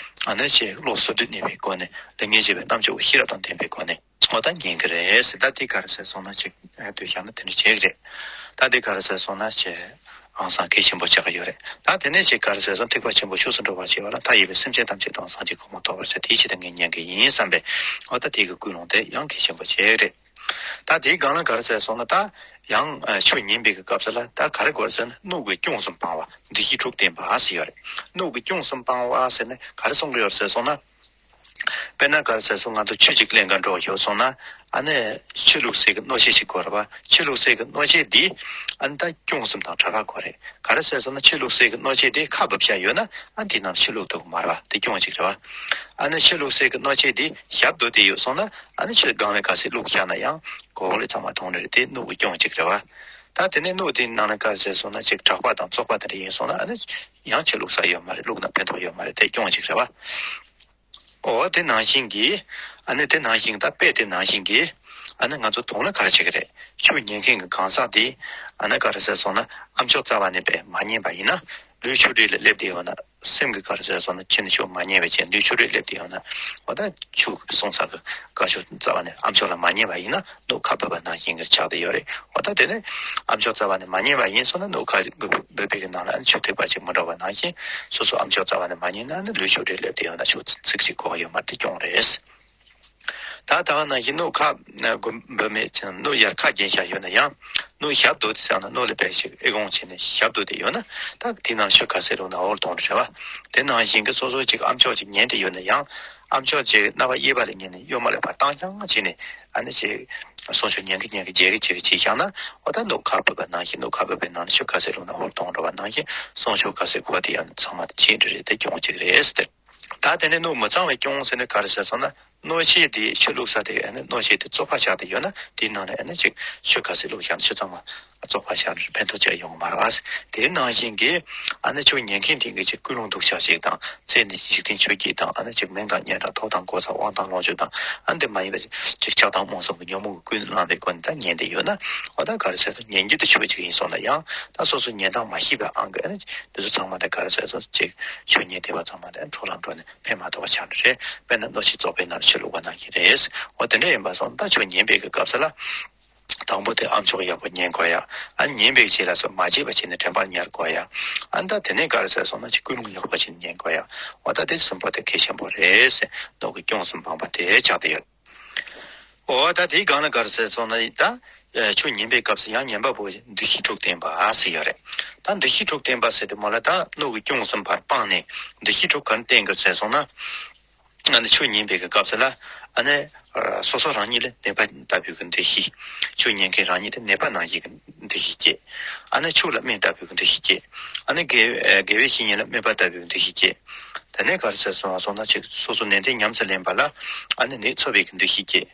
ཨ་ནི་ཅེས་བློ་གསོ་སྒྲིག་གནས་པའི་སྒོ་ནས་ལས་ངན་བྱས་པའི་རྣམ་ཅོག་ཤེས་རབ་དང་ལྡན་པའི་སྒོ་ནས། འོ་ད་ཉན་གྱི་རེད་ཟེར། ད་འདི་ག་རེ་ཟེར་སོང་ན་ཅིག་ཨ་འདོད་ཤག་ན་དེ་འདྲ་བྱེད་ཀྱི་རེད། ད་འདི་ག་རེ་ཟེར་སོང་ན་ཅིག་ཨང་སང་གལ་ཆེན་པོ་ཆགས་ཀྱི་ཡོད་རེད། ད་དེ་ནས་ཅིག་ག་རེ་ཟེར་སོང་། ཐེག་པ་ཆེན་པོ་ཕྱོགས་སུ་འགྲོ་བར་བྱེད་པ་ལ། མཐའ་ཡས་པའི་སེམས་ཅན་ཐམས་ཅད་དུའང་སངས་རྒྱས་གོ་འཕང་ཐོབ་པར་བྱ། དེའི་ཕྱིར་དུ་ངས་ཉན་གྱི་ཡིན་བསམ་པས། འོ་ད་དེ་གི་ཀུན་སློང་དེ་ཡང་གལ་ཆེན་པོ་ཆགས་ཀྱི་རེད། ད་དེའི་སྒང་ལ་ག་རེ་ཟེར་སོང་ན། ད་ཡང་ཨ་ཆོས་ཉན་པའི་གི་སྐབས་སུ་ལ་ད་ག་རེ་དགོས་ཟེར་ན། སྣོད་ཀྱི་སྐྱོན་གསུམ་སྤང་བ། འདུ་ཤེས་དྲུག་བསྟེན་པ་ཟེར་ཡོད་རེད། སྣོད་ཀྱི་སྐྱོན་གསུམ་སྤང་བ་ཟེར་ན་ག་རེ་གསུང་གི་ཡོད་ཟེར་སོང་ན། དཔེར་ན་ག་རེ་ཟེར་སོང་། ང་ཚོ་ཆུ་གཅིག་ལེན་ག་འགྲོ་ཡོད་སོང་ན། ཨ་ནི་ཆུ་བླུགས་སའི་གི་སྣོད་ཆས་ཤིག་དགོས་རེད་བ། ཆུ་བླུགས་སའི་གི་སྣོད་ཆས་འདི་ཨ་ནི་ད་སྐྱོན་གསུམ་དང་བྲལ་བ་དགོས་རེད། ག་རེ་ཟེར་སོང་ན། ཆུ་བླུགས་སའི་གི་སྣོད་ཆས་འདི་ཁ་སྦུབ་བཞག་ཡོད་ན། ཨ་འདི་ནང་ཆུ་བླུགས་ཐུབ་ཀྱི་མ་རེད་བ། དེ་སྐྱོན་གཅིག་རེད་བ། ཨ་ནི་ཆུ་བླུགས་སའི་གི་སྣོད་ཆས་འདི་ཞབས་རྡོལ་ཏེ་ཡོད་སོང་ན། ཨ་ནི་ཆུ་སྒང་ལ་ག་ཚོད་བླུགས་བཞག་ན་ཡང་གོ་ལ་ཚང་མ་མཐོང་ནི་རེད། དེ་སྣོད་ཀྱི་སྐྱོན་གཅིག་རེད་བ། ད་དེ་ནས་སྣོད་དེའི་ནང་ལ་ག་རེ་ཟེར་སོང་ན། ཅིག་གྲགས་པ་དང་བཙོག་པ་དེ་འདྲ་ཡིན་སོང་ན། ཨ་ནི་ཡང་ཆུ་བླུགས་ས་ཡོད་མ་རེད། བླུགས་ན་ཕན་ཐོགས་ཡོད་མ་རེད། དེ་སྐྱོན་གཅིག་རེད་བ། འོ་དེ་ནང་བཞིན་གྱི། ཨ་ནི་དེ་ནང་བཞིན། ད་དཔེ་དེ་ནང་བཞིན་གྱི། ཨ་ནི་ང་ཚོ་དོན་ལ་ག་རེ་བྱེད་ཀྱི་རེད། ཆོས་ཉན་མཁན་གྱི་གང་ཟག་དེ། ཨ་ནི་ག་རེ་ཟེར་སོང་ན། ཨ་མཆོག་རྩ་བ་ནས་དཔེ་མ་ཉན་པ་ཡིན་ན། ལུས་ཆོས་སྒྲིག་ལ་སླེབས་བསྡད་ཡོད་ན། སེམས་ཀྱི་ག་རེ་ཟེར་སོང་ན། ཁྱེད་ནི་ཆོས་མ་ཉན་པའི་ཕྱིར་ལུས་ཆོས་སྒྲིག་སླེབས་བསྡད་ཡོད་ན། འོ་ད་ཆོས་གསུང་ས་གི་བཀའ་ཆོས་རྩ་བ་ནས་ཨ་མཆོག་ལ་མ་ཉན་པ་ཡིན་ན། སྣོད་ཁ་སྦུབ་པ་ནང་བཞིན་གྱི་ཆགས་བསྡད་ཡོད་རེད། འོ་ད་དེ་ནས་ཨ་མཆོག་རྩ་བ་ནས་མ་ཉན་པ་ཡིན་སོང་ན། སྣོད་ཁ་སྦུབ་པའི་གི་ནང་ལ་ཆུ་ཐིགས་པ་ཅིག་མི་འགྲོ་བ་ནང་བཞིན། སོ་སོ་ཨ་མཆོག་རྩ་བ་ནས་མ་ཉན་ན་ནི། ལུས་ཆོས་སྒྲིག་སླེབས་བསྡད་ཡོད་ན་ཆོས་ཚིག་ཅིག་གོ་ཡོད་མ་རེད། དེ་སྐྱོན་རེད། ད་ད་ག་ནང་བཞིན་སྣོད་ཁ་སྦུབ་མེད་ཅིང་། སྣོད་ཡར་ཁ་བརྒྱན་བཞག་ཡོད་ན་ཡང་། སྣོད་ཞབས་རྡོལ་ཏེ་ཟེར་ན། སྣོད་ལ་དཔེ་ཞིག་ཨེ་གོང་བྱས་ནས་ཞབས་རྡོལ་ཏེ་ཡོད་ན། ད་དེའི་ནང་ཆུ་ག་ཚོད་བླུགས་ན་འོར་གཏོང་རེད་བ། དེ་ནང་བཞིན་གྱི་སོ་སོ་ཅིག་ཨ་མཆོག་ཅིག་ཉན་ཏེ་ཡོད་ན་ཡང་། ཨ་མཆོག་ཅིག་རྣ་བ་གཡས་པ་ལ་ཉན་ནས་གཡོན་མ་ལ་ཕར་བཏང་རྐྱང་བྱས་ནས། ཨ་ནི་ཅིག་གསུང་ཆོས་ཉན་གི་ཉན་གི་བརྗེད་གི་བརྗེད་གི་བྱས་བཞག་ན། འོ་ད་སྣོད་ཁ་སྦུབ་པ་ནང་བཞིན། སྣོད་ཁ་སྦུབ་པའི་ནང་ནས་ཆུ་ག་ཚོད་བླུགས་ན་འོར་གཏོང་འགྲོ་བ་ནང་བཞིན། གསུང་ཆོས་ག་ཚོད་གོ་དེ་ཡང་ཚང་མ་དེ་བྱེད་འགྲོ་རེད། དེ་སྐྱོན་གཅིག་རེད་ཟེར། ད་དེ་ནས་སྣོད་མི་གཙང་བའི་སྐྱོན་ཟེར་ནས་ག་རེ་ཟེར་སོང་ན། སྣོད་ཆས་དེ་ཆུ་བླུགས་ས་དེ། ཨ་ནི་སྣོད་ཆས་དེ་བཙོག་པ་ཆགས་ཏེ་ཡོད་ན། དེའི་ནང་ནས་ཨ་ནི་ཅིག་ཆུ་ག་ཚོད་བླུགས་ཀྱང་ཆུ་ཚང་མ་བཙོག་པ་ཆགས་ནས་ཕན་ཐོགས་ཅི་ཡང་ཡོང་གི་མ་རེད་བ། དེའི་ནང་བཞིན་གྱི་ཨ་ནི་ཆོས་ཉན་མཁན་དེ་གི་ཅིག་ཀུན་སློང་སྡུག་ཤོས་ཅིག་དང་། ཚེ་འདི་འཇིག་རྟེན་ཆོས་བརྒྱད་དང་། ཨ་ནི་ཅིག་མིང་དང་སྙན་གྲགས། ཐོབ་དང་གོ་ས། དབང་དང་ལོངས་སྤྱོད་དང་། ཨ་ནི་དེ་མ་ཡིན་པ་ཅིག་ཆགས་སྡང་རྨོངས་གསུམ་གྱི་ཉོན་མོངས་ཀྱིས་ཀུན་བསླངས་པའི་སྒོ་ནས་ད་ཉན་བསྡད་ཡོད་ན། འོ་ད་ག་རེ་ཟེར་ན། ཉན་རྒྱུ་དེ་ཆོས་ཅིག་ཡིན་སོང་ན་ཡང་། ད་སོ་སོ་ཉན་སྟངས་མ་ཤེས་པའི་དབང་གིས། ཨ་ནི་འདི་ཚོ་ཚང་མ་དེ་ག་རེ་ཟེར་སོང་ཅིག་ཆོས་ཉན་བསྡད་པ་ཚང་མ་དེ་འཕྲོ་བརླག་འགྲོ་ནས་ཕན་མ་ཐོགས་པ་ཆགས་ནི་རེད། དཔེར་ན་སྣོད་ཆས་བཙོག་པའི་ནང་ཆུ་བླུགས་པ་ནང་བཞིན་རེད། འོ་དེ་འདྲ་ཡིན་པ་སོང་ན། ད་ཆོས་ཉན་པའི་གི་སྐབས་སུ་ལ། དང་པོ་དེ་ཨ་མཆོག་ཡག་པོ་ཉན་དགོས་ཡ། ཨ་ནི་ཉན་པའི་རྗེས་ལ་སོ་མ་བརྗེད་པ་བྱས་ནས་དྲན་པར་ཉར་དགོས་ཡ། ཨ་ནི་ད་དེ་ནས་ག་རེ་ཟེར་སོང་ན། ཅིག་ཀུན་སློང་ཡག་པོ་བྱས་ནས་ཉན་དགོས་ཡ། འོ་ད་དེ་གསུམ་པོ་དེ་གལ་ཆེན་པོ་རེད་ཟེར། སྣོད་ཀྱི་སྐྱོན་གསུམ་སྤངས་པ་དེ་ཆགས་བསྡད་ཡོད། འོ་ད་དེའི་སྒང་ལ་ག་རེ་ཟེར་སོང་ན། ད་ཆོས་ཉན་པའི་སྐབས་སུ་ཡང་ཉན་པ་པོ་འདུ་ཤེས་དྲུག་བསྟེན་པ་ཟེར་ཡོད་རེད། ད་འདུ་ཤེས་དྲུག་བསྟེན་པ་ཟེར་དུས་མོ་ལ། ད་སྣོད་ཀྱི་སྐྱོན་གསུམ་ཕར་སྤངས་ནས་འདུ་ཤེས་དྲུག་ག་རེ་བསྟེན་དགོས་ཟེར་སོང་ན། ཨ་ནི་ཆོས་ཉན་པའི་གི་སྐབས་སུ་ལ། ཨ་ནི་ཨ་སོ་སོ་རང་ཉིད་ལ་ནད་པ་ལྟ་བུའི་གི་འདུ་ཤེས། ཆོས་ཉན་མཁན་རང་ཉིད་དེ་ནད་པ་ནང་བཞིན་གྱི་འདུ་ཤེས་སྐྱེ། ཨ་ནི་ཆོས་ལ་སྨན་ལྟ་བུའི་གི་འདུ་ཤེས་སྐྱེ། ཨ་ནི་དགེ་ཨ་དགེ་བའི་བཤེས་གཉེན་ལ་སྨན་པ་ལྟ་བུའི་གི་འདུ་ཤེས་སྐྱེ། དེ་ནས་ག་རེ་ཟེར་སོང་སོང་ན། ཅིག་སོ་སོ་ནན་ཏན་ཉམས་སུ་ལེན་པ་ལ། ཨ་ནི་ནད་འཚོ་བའི་གི་འདུ་ཤེས་སྐྱེ།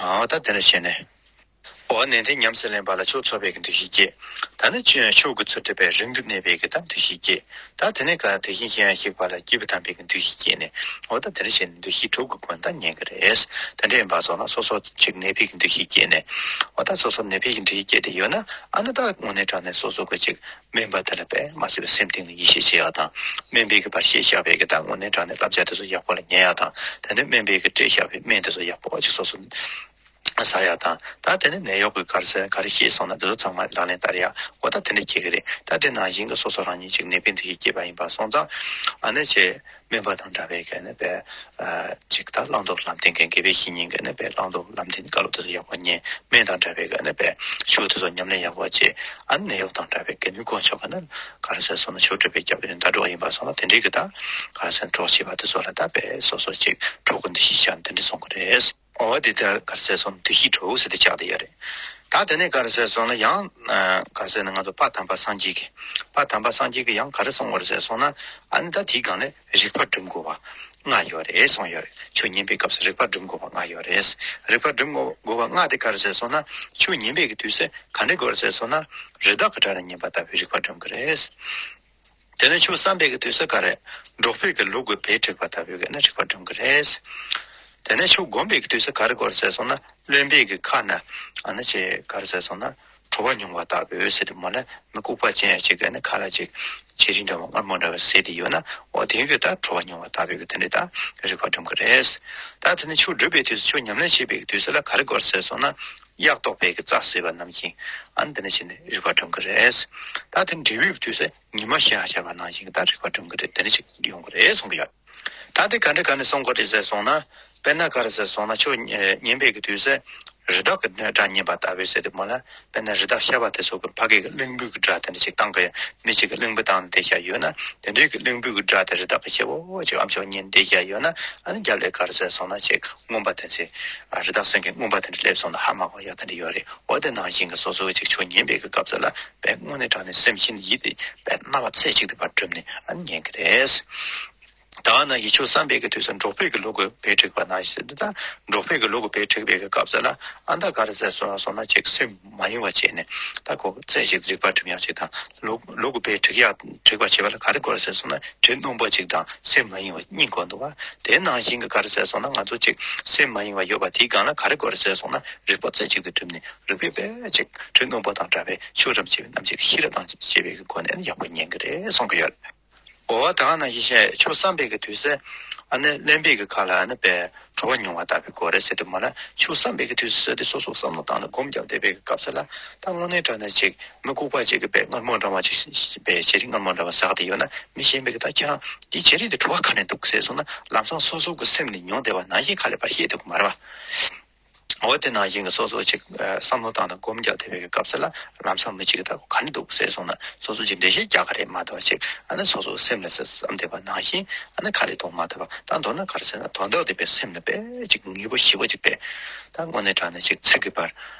ཨ་ད་དེ་འདྲ་བྱས་ནས། འོ་ནན་ཏན་ཉམས་སུ་ལེན་པ་ལ་ཆོས་འཚོ་བའི་གི་འདུ་ཤེས་སྐྱེ། ད་ནི་ཆོས་ཆོས་ཀྱི་ཚུལ་དུ་དཔེ་རིང་དུ་གནས་པའི་གི་ད་འདུ་ཤེས་སྐྱེ། ད་དེ་ནས་ག་དེ་བཞིན་གཤེགས་པ་ལ་སྐྱེས་བུ་དམ་པའི་གི་འདུ་ཤེས་སྐྱེས་ནས། འོ་ད་དེ་འདྲ་བྱས་ནས་འདུ་ཤེས་དྲུག་གི་སྒོ་ནས་ད་ཉན་གི་རེད། དེ་འདྲ་ཡིན་པ་སོང་ན་སོ་སོ་ཅིག་ནད་པའི་གི་འདུ་ཤེས་སྐྱེས་ནས། འོ་ད་སོ་སོ་ནད་པའི་གི་འདུ་ཤེས་སྐྱེས་ཏེ་ཡོད་ན། ཨ་ནི་ད་དངོས་གནས་དྲང་གནས་སོ་སོ་གི་ཅིག་སྨན་པ་དེ་ལ་དཔེ་མ་སྲིད་པའི་སེམས་གཏིང་ནས་ཡིད་ཆེས་བྱེད་ཡག་དང་། སྨན་པའི་གི་ཕར་བཤད་བཞག་པའི་གི་ད་དངོས་གནས་དྲང་གནས་བསླབ་བྱ་དེ་ཚོ་ཡག་པོ་ལ་ཉན་ཡག་དང་། དེ་ནས་སྨན་པའི་གི་སྤྲད་བཞག་པའི་སྨན་དེ་ཚོ་ཡག་པོ་ཅིག་སོ་སོ་ཟ་ཡག་དང་། ད་དེ་ནས་ནད་གཡོག་གིས་ག་རེ་ཟེར་ག་རེ་བཤད་སོང་ན་དེ་ཚོ་ཚང་མ་ལག་ལེན་བསྟར་ཡག། འོ་ད་དེ་འདྲ་བྱེད་ཀྱི་རེད། ད་དེ་ནང་བཞིན་གྱི་སོ་སོ་རང་ཉིད་ཅིག་ནད་པའི་འདུ་ཤེས་སྐྱེས་པ་ཡིན་པ་སོང་ཙང་། ཨ་ནི་ཅིག་སྨན་པ་དང་འདྲ་བའི་གི་ནི་དཔེ་ཨ་ཅིག་ད་བླང་དོར་ལམ་སྟོན་མཁན། དགེ་བའི་བཤེས་གཉེན་གྱི་ནི་དཔེ་བླང་དོར་ལམ་སྟོན་བཀའ་སློབ་དེ་ཚོ་ཡག་པོ་ཉན། སྨན་དང་འདྲ་བའི་གི་ནི་དཔེ་ཆོས་དེ་ཚོ་ཉམས་ལེན་ཡག་པོ་བྱེད། ཨ་ནི་ནད་གཡོག་དང་འདྲ་བའི་དགེ་འདུན་དཀོན་མཆོག་གི་ནི་ག་རེ་ཟེར་སོང་ན། ཆོས་སྒྲུབ་པའི་སྐྱབས་ཡུལ་ཟླ་གྲོགས་ཡིན་པ་སོང་ན། དེ་འདྲའི་གི་ད་ག་རེ་ཟེར་གྲོགས་བྱེད་པ་དེ་ཚོ་ལ་ད་དཔེ་སོ་སོ་ཅིག་གྲོགས་ཀྱི་འདུ་ཤེས་བྱས་ནས་དེ་འདྲ་གསུང་གི་རེད། འོ་དེ་ལྟར་ག་རེ་ཟེར་སོང་། འདུ་ཤེས་དྲུག་ཟེར་ཏེ་ཆགས་བསྡད་ཡོད་རེད། ད་ ད་དེ་ནས་ག་རེ་ཟེར་སོང་ན་ཡང་ཨ་ག་རེ་ཟེར་ན་ང་ཚོ་ཕ་དམ་པ་སངས་རྒྱས་ཀྱིས་ཕ་དམ་པ་སངས་རྒྱས་ཀྱིས་ཡང་ག་རེ་གསུངས་པ་རེད་ཟེར་སོང་ན། ཨ་ནི་ད་དེའི་སྒང་ལ་རིག་པ་སྒྲིམ་དགོས་པ་ལྔ་ཡོད་རེད་གསུངས་ཡོད་རེད། ཆོས་ཉན་པའི་སྐབས་སུ་རིག་པ་སྒྲིམ་དགོས་པ་ལྔ་ཡོད་རེད། རིག་པ་སྒྲིམ་དགོས་པ་ལྔ་དེ་ག་རེ་ཟེར་སོང་ན། ཆོས་ཉན་པའི་གི་དུས་སུ་ག་འདྲ་དགོས་རེད་ཟེར་སོང་ན། རི་དྭགས་ཀྱི་སྒྲ་ལ་ཉན་པ་ལྟ་བུའི་རིག་པ་སྒྲིམ་གི་རེད། དེ་ནས་ཆོས་བསམ་པའི་གི་དུས་སུ་ག་རེ། འབྲོག་པའི་གི་ལུག་གི་བལ་བྲེགས་པ་ལྟ་བུའི་གི་ནི་རིག་པ་སྒྲིམ་གི་རེད། དེ་ནས་ཆོས་སྒོམ་པའི་གི་དུས་སུ་ག་རེ་དགོས་རེད་ཟེར་སོང་ན། རློན་པའི་གི་ཁ་ན་ཨ་ནི་ཅེ་ག་རེ་ཟེར་སོང་ན། དྲོ་བ་མྱོང་བ་ལྟ་བུའི་ཟེར་དུས་མ་ལ་མི་ལྐུགས་པ་ཅན་ཡ་ཅིག་གི་ནི་ཁ་ལ་ཅིག་བྱི་རིལ་འདྲ་བ་མངར་མོ་འདྲ་བ་ཟས་དེ་ཡོད་ན། འོ་དེ་གི་ད་དྲོ་བ་མྱོང་བ་ལྟ་བུའི་གི་དེ་འདྲ་ད་རིག་པ་སྒྲིམ་གི་རེད། ད་དེ་ནས་ཆོས་སྒྲུབ་པའི་དུས་སུ་ཆོས་ཉམས་ལེན་བྱེད་པའི་གི་དུས་སུ་ལ་ག་རེ་དགོས་རེད་ཟེར་སོང་ན། གཡག་བཏོག་པའི་གི་རྩྭ་ཟོས་པ་ནང་བཞིན་ཨ་ནི་དེ་ནས་ཕྱིན་ནས་རིག་པ་སྒྲིམ་གི་རེད། ད་དེ་འབྲས་བུའི་གི་དུས་སུ། ཉི་མ་ཤར་ཤར་བ་ནང་བཞིན་གྱི་ད་རིག་པ་སྒྲིམ་གྱི་རེད། དེ་འདྲ་ཞིག་ཡོང་གི་རེད་གསུང་གི་ཡོད། ད་དེ་ག་འདྲ་ག་ནས་གསུང་གི་རེད་ཟེར་སོང་ན། དཔེར་ན་ག་རེ་ཟེར་སོང་ན། ཆོས་ཉན་པའི་གི་དུས་སུ་རི་དྭགས་ཀྱི་སྒྲ་ཉན་པ་ལྟ་བུའི་ཟེར་དུས་མ་ལ། དཔེར་ན་རི་དྭགས་ཤ་བ་དེ་ཚོ་གི་ཕ་གི་གི་གླིང་བུའི་གི་སྒྲ་དེ་འདྲ་ཞིག་བཏང་གི་ཡོད། མི་གཅིག་གི་གླིང་བུ་བཏང་ནས་བསྡད་བཞག་ཡོད་ན། དེ་འདྲའི་གི་གླིང་བུའི་གི་སྒྲ་དེ་རི་དྭགས་ཀྱི་ཤ་བོ་ཅིག་ཨམ་ཅོག་ཉན་བསྡད་བཞག་ཡོད་ན། ཨ་ནི་རྒྱབ་ལ་ག་རེ་ཟེར་སོང་ན་ཅིག་རྔོན་པ་དེ་ཚོས་རི་དྭགས་སེང་གེ་རྔོན་པ་དེ་འདྲ་སླེབས་སོང་ན་ཧ་མ་གོ་ཡག་དེ་འདྲ་ཡོད་རེད། འོ་དེ་ནང་བཞིན་གི་སོ་སོ་གི་ཅིག་ཆོས་ཉན་པའི་གི་སྐབས་སུ་ལ། པའི་དངོས་གནས་དྲང་གནས་སེམས་ཤིན་ཏུ་ཡིད་དེ་པའི་རྣ་བ་རྩེ་གཅིག་ཏུ་ཕར་བསྒྲིམས་ནས་ཨ་ནི་ཉན་གི་རེད། ད་ག་ནང་བཞིན་ཆོས་བསམ་པའི་གི་དུས་སུ་འབྲོག་པའི་གི་ལུག་གི་བལ་བྲེགས་པ་ནང་བཞིན་དུ། ད་འབྲོག་པའི་གི་ལུག་གི་བལ་བྲེགས་པའི་གི་སྐབས་སུ་ལ་ཨ་ད་ག་རེ་ཟེར་སོང་སོང་ན་ཅིག་སེམས་མ་ཡེངས་པ་བྱས་ནས། ད་ཁོ་རྩེ་གཅིག་ཏུ་རིག་པ་སྒྲིམ་ཡག་ཅིག་དང་། ལུག་ལུག་གི་བལ་བྲེག་ཡག་བྲེག་པ་བྱེད་པ་ལ་ག་རེ་དགོས་རེད་ཟེར་སོང་ན། དྲི་རྣོན་པོ་ཅིག་དང་སེམས་མ་ཡེངས་པ་གཉིས་དགོས་འདུག་བ། དེ་ནང་བཞིན་གི་ག་རེ་ཟེར་སོང་ན། ང་ཚོ་ཅིག་སེམས་མ་ཡེངས་པ་ཡོད་པ་དེའི་སྒང་ལ་ག་རེ་དགོས་རེད་ཟེར་སོང་ན། རིག་པ་རྩེ་གཅིག་ཏུ་བསྒྲིམས་ནས། རིག་པའི་དཔེ་ཅིག་དྲི་རྣོན་པོ་དང་འདྲ་བའི་ཆོས་རབ་བྱེད་པའི་རྣམ་འབྱེད་ཀྱི་ཤེས་རབ་དང་བཅས་པའི་གི་སྒོ་ནས་ཡག་པོ་ཉན་གི་རེད་གསུང་གི་ཡོད། འོ་ད་ག་ནང་བཞིན་བཤད། ཆོས་བསམ་པའི་གི་དུས་སུ་ཨ་ནི་རློན་པའི་གི་ཁ་ལ་ཨ་ནི་པའི་དྲོ་བ་མྱོང་བ་ལྟ་བུའི་སྐོར་རེད་ཟེར་དུས་མ་ལ། ཆོས་བསམ་པའི་གི་དུས་སུ་ཟེར་དུས་སོ་སོ་བསམ་བློ་བཏང་ནས་སྒོམ་བརྒྱབ་བསྡད་པའི་གི་སྐབས་སུ་ལ། ད་དངོས་གནས་དྲང་གནས་ཅིག་མི་ལྐུགས་པ་ཅིག་གི་པའི་མངར་མོ་འདྲ་བ་ཅིག་པའི་བྱི་རིལ་མངར་མོ་འདྲ་བ་ཟ་གི་ཡོད་ན། མི་གཞན་པའི་གི་ད་ཁྱེད་རང་འདི་བྱི་རིལ་འདི་དྲོ་བ་ག་ནས་འདུག་ཟེར་སོང་ན། ལམ་སང་སོ་སོ་གི་སེམས་ནས་མྱོང་བསྡད་པ་ནང་བཞིན་ཁ་ལས་པར་བཤད་ཐུབ་གི་མ་རེད་བ། འོ་དེ་ནང་བཞིན་གྱི་སོ་སོ་ཅིག་ཨ་བསམ་བློ་བཏང་དང་སྒོམ་རྒྱག་བསྡད་པའི་སྐབས་སུ་ལ། ལམ་སང་མི་གཅིག་གིས་ད་ག་ནས་འདུག་ཟེར་སོང་ན། སོ་སོ་ཅིག་འགྲེལ་བཤད་རྒྱག་གི་རེད་མ་གཏོགས་ཅིག་ཨ་ནི་སོ་སོའི་སེམས་ལ་བསམ་བསྡད་པ་ནང་བཞིན་ཨ་ནི་ཁ་ལས་གཏོང་མ་ཐུབ་པ། ད་མདོར་ན་ག་རེ་ཟེར་ན། དོན་དག་དེ་པའི་སེམས་ལ་དཔེ་ཅིག་ངེས་པོ་ཞེ་པོ་ཅིག་པས། ད་དངོས་གནས་དྲང་གནས་ཅིག་ཚིག་གི་བར།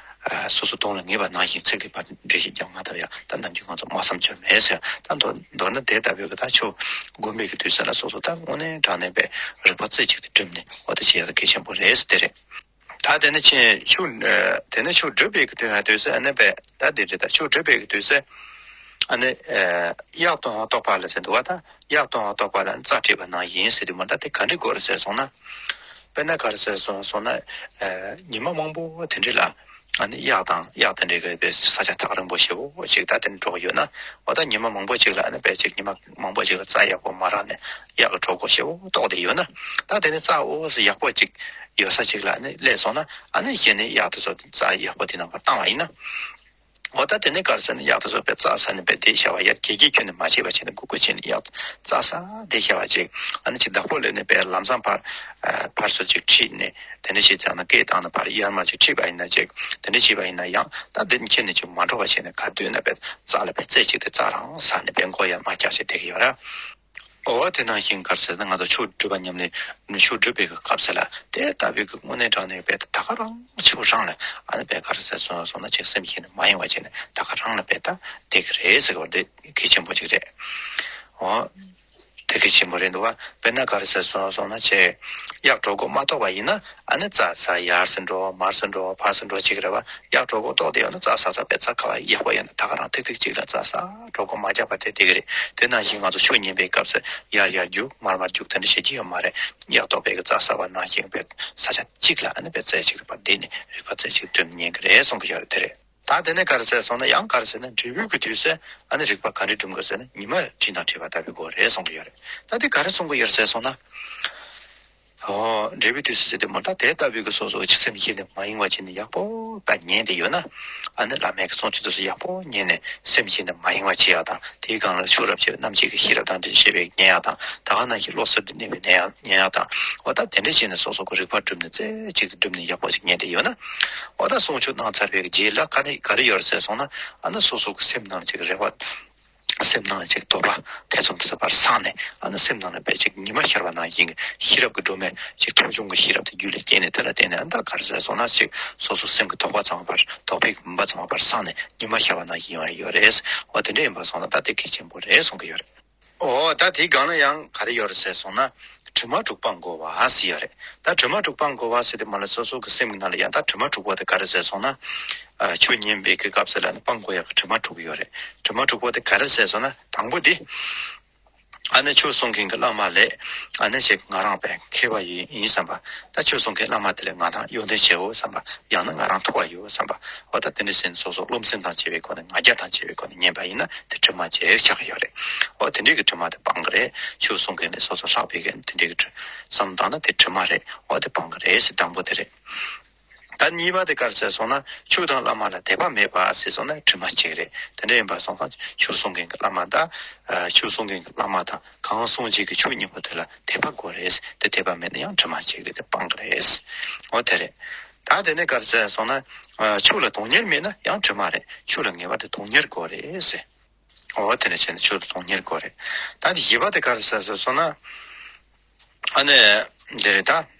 ཨ་སོ་སོ་གདོང་ལ་ངེས་པ་ནང་བཞིན་ཚིག་གི་བར་འགྲེལ་བཤད་རྒྱག་མ་ཐུབ་ཡ། ད་ནམ་རྒྱུན་ང་ཚོ་སྨྲ་བསམ་བརྗོད་མེད་ཟེར། ད་མདོར་མདོར་ན་དེ་ལྟ་བུའི་གི་ད་ཆོས་སྒོམ་པའི་གི་དུས་ཚོད་ལ་སོ་སོ་ད་དངོས་གནས་དྲང་གནས་པའི་རིག་པ་རྩེ་གཅིག་ཏུ་བསྒྲིམས་ནས། འོ་དེ་བྱེད་ཡ་ད་གལ་ཆེན་པོ་རེད་ཟེར་དེ་རེད། ད་དེ་ནས་ཕྱིན་ཆོས། དེ་ནས་ཆོས་སྒྲུབ་པའི་གི་དུས་ཧ་དུས་སུ་ཨ་ནི་པས། ད་དེ་རེད། ད་ཆོས་སྒྲུབ་པའི་གི་དུས་སུ་ཨ་ནི་གཡག་བཏོག་པ་ལ་ཟེར་འདུག་བ། ད་གཡག་བཏོག་པ་ལ་རྩྭ་བྲིས་པ་ནང་བཞིན་ཟེར་དུས་མ། ད་དེ་ག་འདྲ་དགོས་རེད་ཟེར་སོང་ན། དཔེར་ན་ག་རེ་ཟེར་སོང་སོང་ན། ཉི་མ་མང་པོ་དེ་འདྲ་ལ་ཨ་ནི་གཡག་དང་། གཡག་དེ་འདྲ་གི་པའི་ས་ཆ་ཐག་རིང་པོ་ཞེ་པོ་ཞིག་ད་དེ་འདྲ་འགྲོ་གི་ཡོད་ན། འོ་ད་ཉི་མ་མང་པོ་ཞིག་ལ་ཨ་ནི་པས་ཅིག་ཉི་མ་མང་པོ་ཞིག་ལ་རྩྭ་ཡག་པོ་མ་རག་ནས་གཡག་གི་གྲོད་ཁོག་ཞེ་པོ་ལྟོགས་བསྡད་ཡོད་ན། ད་དེ་ནས་རྩྭ་འོ་ཟེར་ཡག་པོ་ཅིག་ཡོད་ས་ཅིག་ལ་ཨ་ནི་སླེབས་སོང་ན། ཨ་ནི་གཞི་ནས་གཡག་དེ་ཚོ་རྩྭ་ཡག་པོ་དེ་ནང་བར་བཏང་བ་ཡིན་ན། འོ་ད་དེ་ནས་ག་རེ་ཟེར་ན། གཡག་དེ་ཚོ་པས་རྩྭ་ཟ་ནས་པས་བསྡད་བཞག་པ་ཡར་གྱེས་གྱེས་ཁྱོན་ནས་མ་བྱེད་པ་བྱས་ནས། སྒུག་སྒུག་བྱས་ནས་གཡག་རྩྭ་ཟ་བསྡད་བཞག་པ་ཅིག་ཨ་ནི་ཅིག་བདག་པོ་སླེབས་ནས་པས་ལམ་སང་ཕར་ཕར་ཚུར་ཅིག་ཁྲིད་ནས། དེ་འདྲ་བྱས་ཙང་ན་སྐད་བཏང་ནས་ཕར་གཡར་མར་ཅིག་ཁྲིད་པ་ཡིན་ན་ཅིག་དེ་འདྲ་བྱས་པ་ཡིན་ན་ཡང་། ད་འདི་ཁྱེར་ནས་ཅིག་མ་འགྲོ་བ་བྱས་ནས། ག་དུས་ན་པས་རྩྭ་ལ་པས་རྩེ་གཅིག་ཏུ་རྩྭ་རང་ཟ་ནས་པས་མགོ་ཡར་མར་བཀྱགས་བྱས་བསྡད་ཀྱི་ཡོད་ར། འོ་དེ་ནང་བཞིན་ག་རེ་ཟེར་ན། ང་ཚོ་ཆོས་སྒྲུབ་པ་ཉམས་ལེན། ཆོས་སྒྲུབ་པའི་གི་སྐབས་སུ་ལ་དེ་ལྟ་བུའི་གི་དངོས་གནས་དྲང་གནས་པས་ད་ག་རང་ཆོས་རང་ལ་ཨ་ནི་པས་ག་རེ་ཟེར་སོང་སོང་ན། ཅིག་སེམས་ཤིན་ཏུ་མ་ཡེངས་པ་བྱས་ནས་ད་ག་རང་ལ་པས་ད་བསྡད་ཀྱི་རེད་ཟེར་བ་འདི་གལ་ཆེན་པོ་ཅིག་རེད། འོ། དེ་གལ་ཆེན་པོ་རེད་འདུག་བ། དཔེར་ན་ག་རེ་ཟེར་སོང་སོང་ན། ཅིག་གཡག་གྲོད་ཁོག་མ་ལྟོགས་པ་ཡིན་ན། ཨ་ནི་རྩྭ་ཟ་ཡར་སེ་འགྲོ། མར་སེ་འགྲོ། ཕར་སེ་འགྲོ་ཅིག་རེད་བ། གཡག་གྲོད་ཁོག་ལྟོགས་བསྡད་ཡོད་ན་རྩྭ་ཟ་ས་པས་རྩྭ་ཁ་བ་ཡག་པོ་ཡོད་ན་ད་ག་རང་ཐིག་ཐིག་ཅིག་ལ་རྩྭ་ཟ། གྲོད་ཁོག་མ་རྒྱགས་པ་དེ་བསྡད་ཀྱི་རེད། དེ་ནང་བཞིན་ང་ཚོ་ཆོས་ཉན་པའི་སྐབས་སུ་ཡར་ཡར་རྒྱུག་མར་མར་རྒྱུག་དེ་འདྲ་བྱེད་ཀྱི་ཡོད་མ་རེད། གཡག་ལྟོགས་པའི་གི་རྩྭ་ཟ་བ་ནང་བཞིན་པའི་ས་ཆ་གཅིག་ལ་ཨ་ནི་པས་རྩེ་གཅིག་ལ་བསྡད་ནས་རིག་པ་རྩེ་གཅིག་སྒྲིམ་ཉན་གྱི་རེད་གསུང་གི་ཡོད་རེད། དེ་རེད། ད་དེ་ནས་ག་རེ་ཟེར་སོང་ན། ཡང་ག་རེ་ཟེར་ན། འབྲས་བུའི་གི་དུས་སུ་ཨ་ནི་རིག་པ་ག་འདྲ་སྒྲིམ་དགོས་ཟེར་ན། ཉི་མ་བྲིས་ན་བྲིས་པ་ལྟ་བུའི་སྐོར་རེད་གསུང་གི་ཡོད་རེད། ད་དེ་ག་རེ་གསུང་གི་ཡོད་རེད་ཟེར་སོང་ན། ཨོ། འབྲས་བུའི་དུས་སུ་ཟེར་དུས་མ། ད་དེ་ལྟ་བུའི་གི་སོ་སོ་སེམས་ཤིན་ཏུ་མ་ཡེངས་པ་བྱས་ནས་ཡག་པོ་ད་ཉན་བསྡད་ཡོད་ན། ཨ་ནི་བླ་མའི་གི་གསུང་ཆོས་དེ་ཚོ་ཡག་པོ་ཉན་ནས་སེམས་ཤིན་ཏུ་མ་ཡེངས་པ་བྱེད་ཡག་དང་། དེའི་སྒང་ལ་ཆོས་རབ་བྱེད་པའི་རྣམ་འབྱེད་ཀྱི་ཤེས་རབ་དང་འདི་བཤད་པའི་ཉན་ཡག་དང་། ད་ག་ནང་བཞིན་བློ་གསར་དུ་གནས་པའི་ཉན་ཡག་ཉན་ཡག་དང་། འོ་ད་དེ་འདྲ་བྱས་ནས་སོ་སོ་གི་རིག་པ་བསྒྲིམས་ནས་རྩེ་གཅིག་ཏུ་བསྒྲིམས་ནས་ཡག་པོ་ཞིག་ཉན་བསྡད་ཡོད་ན། འོ་ད་གསུང་ཆོས་གནང་ཚར་བའི་རྗེས་ལ་ག་རེ་ག་རེ་ཡོད་རེད་ཟེར་སོང་ན། ཨ་ནི་སོ་སོ་གི་སེམས་ནང་ཅིག་རེ་བ་ སེམས་ནང་ལ་ཅིག་དོགས་པ་ཐེ་ཚོམ་དེ་ཚོ་ཕར་སངས་ནས། ཨ་ནི་སེམས་ནང་ལ་དཔེ་ཅིག་ཉི་མ་ཤར་བ་ནང་བཞིན་གྱི་ཤེས་རབ་ཀྱི་སྒྲོན་མེ་ཅིག་མཐོང་ཆུང་གི་ཤེས་རབ་དེ་རྒྱུད་ལ་སྐྱེས་ནས། དེ་ལ་བརྟེན་ནས་ཨ་ནི་ད་ག་རེ་ཟེར་སོང་ན། ཅིག་སོ་སོ་སེམས་ཀྱི་དོགས་པ་ཚང་མ་ཕར། དོགས་པའི་མུན་པ་ཚང་མ་ཕར་སངས་ནས་ཉི་མ་ཤར་བ་ནང་བཞིན་ཡོང་ཡ་ཡོད་རེད། འོ་དེ་འདྲ་ཡིན་པ་སོང་ན་ད་དེ་གལ་ཆེན་པོ་རེད་གསུང་གི་ཡོད་རེད། འོ་ད་དེའི་སྒང་ལ་ཡང་ག་རེ་ཡོད་རེད་ཟེར་སོང་ན། དྲི་མ་དྲུག་སྤང་དགོས་པ་ཟེར་ཡོད་རེད། ད་དྲི་མ་དྲུག་སྤང་དགོས་པ་ཟེར་དུས་མ་ལ་སོ་སོ་གི་སེམས་ཀྱི་ནང་ལ་ཡང་ད་དྲི་མ་དྲུག་པོ་དེ་ག་རེ་ཟེར་སོང་ན། ཨ་ཆོས་ཉན་པའི་གི་སྐབས་སུ་ལ་ནི་སྤང་དགོས་ཡག་གི་དྲི་མ་དྲུག་ཡོད་རེད། དྲི་མ་དྲུག་པོ་དེ་ག་རེ་ཟེར་སོང་ན། དང་པོ་དེ། ཨ་ནི་ཆོས་གསུང་མཁན་གྱི་བླ་མ་ལས། ཨ་ནི་ཅིག་ང་རང་དཔེ་མཁས་པ་ཡིན་ཡིན་བསམ་པ། ད་ཆོས་གསུང་མཁན་བླ་མ་དེ་ལས་ང་རང་ཡོན་ཏན་ཆེའོ་བསམ་པ། ཡང་ན་ང་རང་མཐོ་བ་ཡོད་བསམ་པ། འོ་ད་དེ་འདྲ་ཟེར་ནས་སོ་སོ་རློམ་སེམས་དང་བཅས་པའི་སྒོ་ནས། ང་རྒྱལ་དང་བཅས་པའི་སྒོ་ནས་ཉན་པ་ཡིན་ན་དེ་དྲི་མ་ཅིག་ཆགས་ཀྱི་ཡོད་རེད། འོ་དེ་འདྲའི་གི་དྲི་མ་དེ་སྤང་གི་རེད། ཆོས་གསུང་མཁན་ནས་སོ་སོ་ལྷག་པའི་གི་དེ་འདྲའི་གི་དྲི་བསམ་བཏང་ན་དེ་དྲི་མ་རེད། འོ་དེ་སྤང་གི་རེད་ཟེར། དང་པོ་དེ་རེད། ད་གཉིས་པ་དེ་ག་རེ་ཟེར་སོང་ན། ཆོས་དང་བླ་མ་ལ་དད་པ་མེད་པ་ཟེར་སོང་ན་དྲི་མ་གཅིག་རེད། དེ་འདྲ་ཡིན་པ་སོང་ཙང་ཆོས་གསུང་མཁན་གྱི་བླ་མ་དང་། ཨ་ཆོས་གསུང་མཁན་གྱི་བླ་མ་དང་གང་ཟག་གཅིག་གི་ཆོས་གཉིས་པོ་དེ་ལ་དད་པ་དགོས་རེད། དེ་དད་པ་མེད་ན་ཡང་དྲི་མ་གཅིག་རེད། དེ་སྤང་གི་རེད། འོ་དེ་རེད། ད་དེ་ནས་ག་རེ་ཟེར་སོང་ན། ཨ་ཆོས་ལ་དོན་གཉེར་མེད་ན་ཡང་དྲི་མ་རེད། ཆོས་ལ་ངེས་པར་དུ་དོན་གཉེར་དགོས་རེད་ཟེར། འོ་དེ་འདྲ་བྱས་ནས་ཆོས་ལ་དོན་གཉེར་དགོས་རེད། ད་དེ་བཞི་པ་དེ་ག་རེ་ཟེར་སོང་ན། ཨ་ནི་འདི་རེད་ད།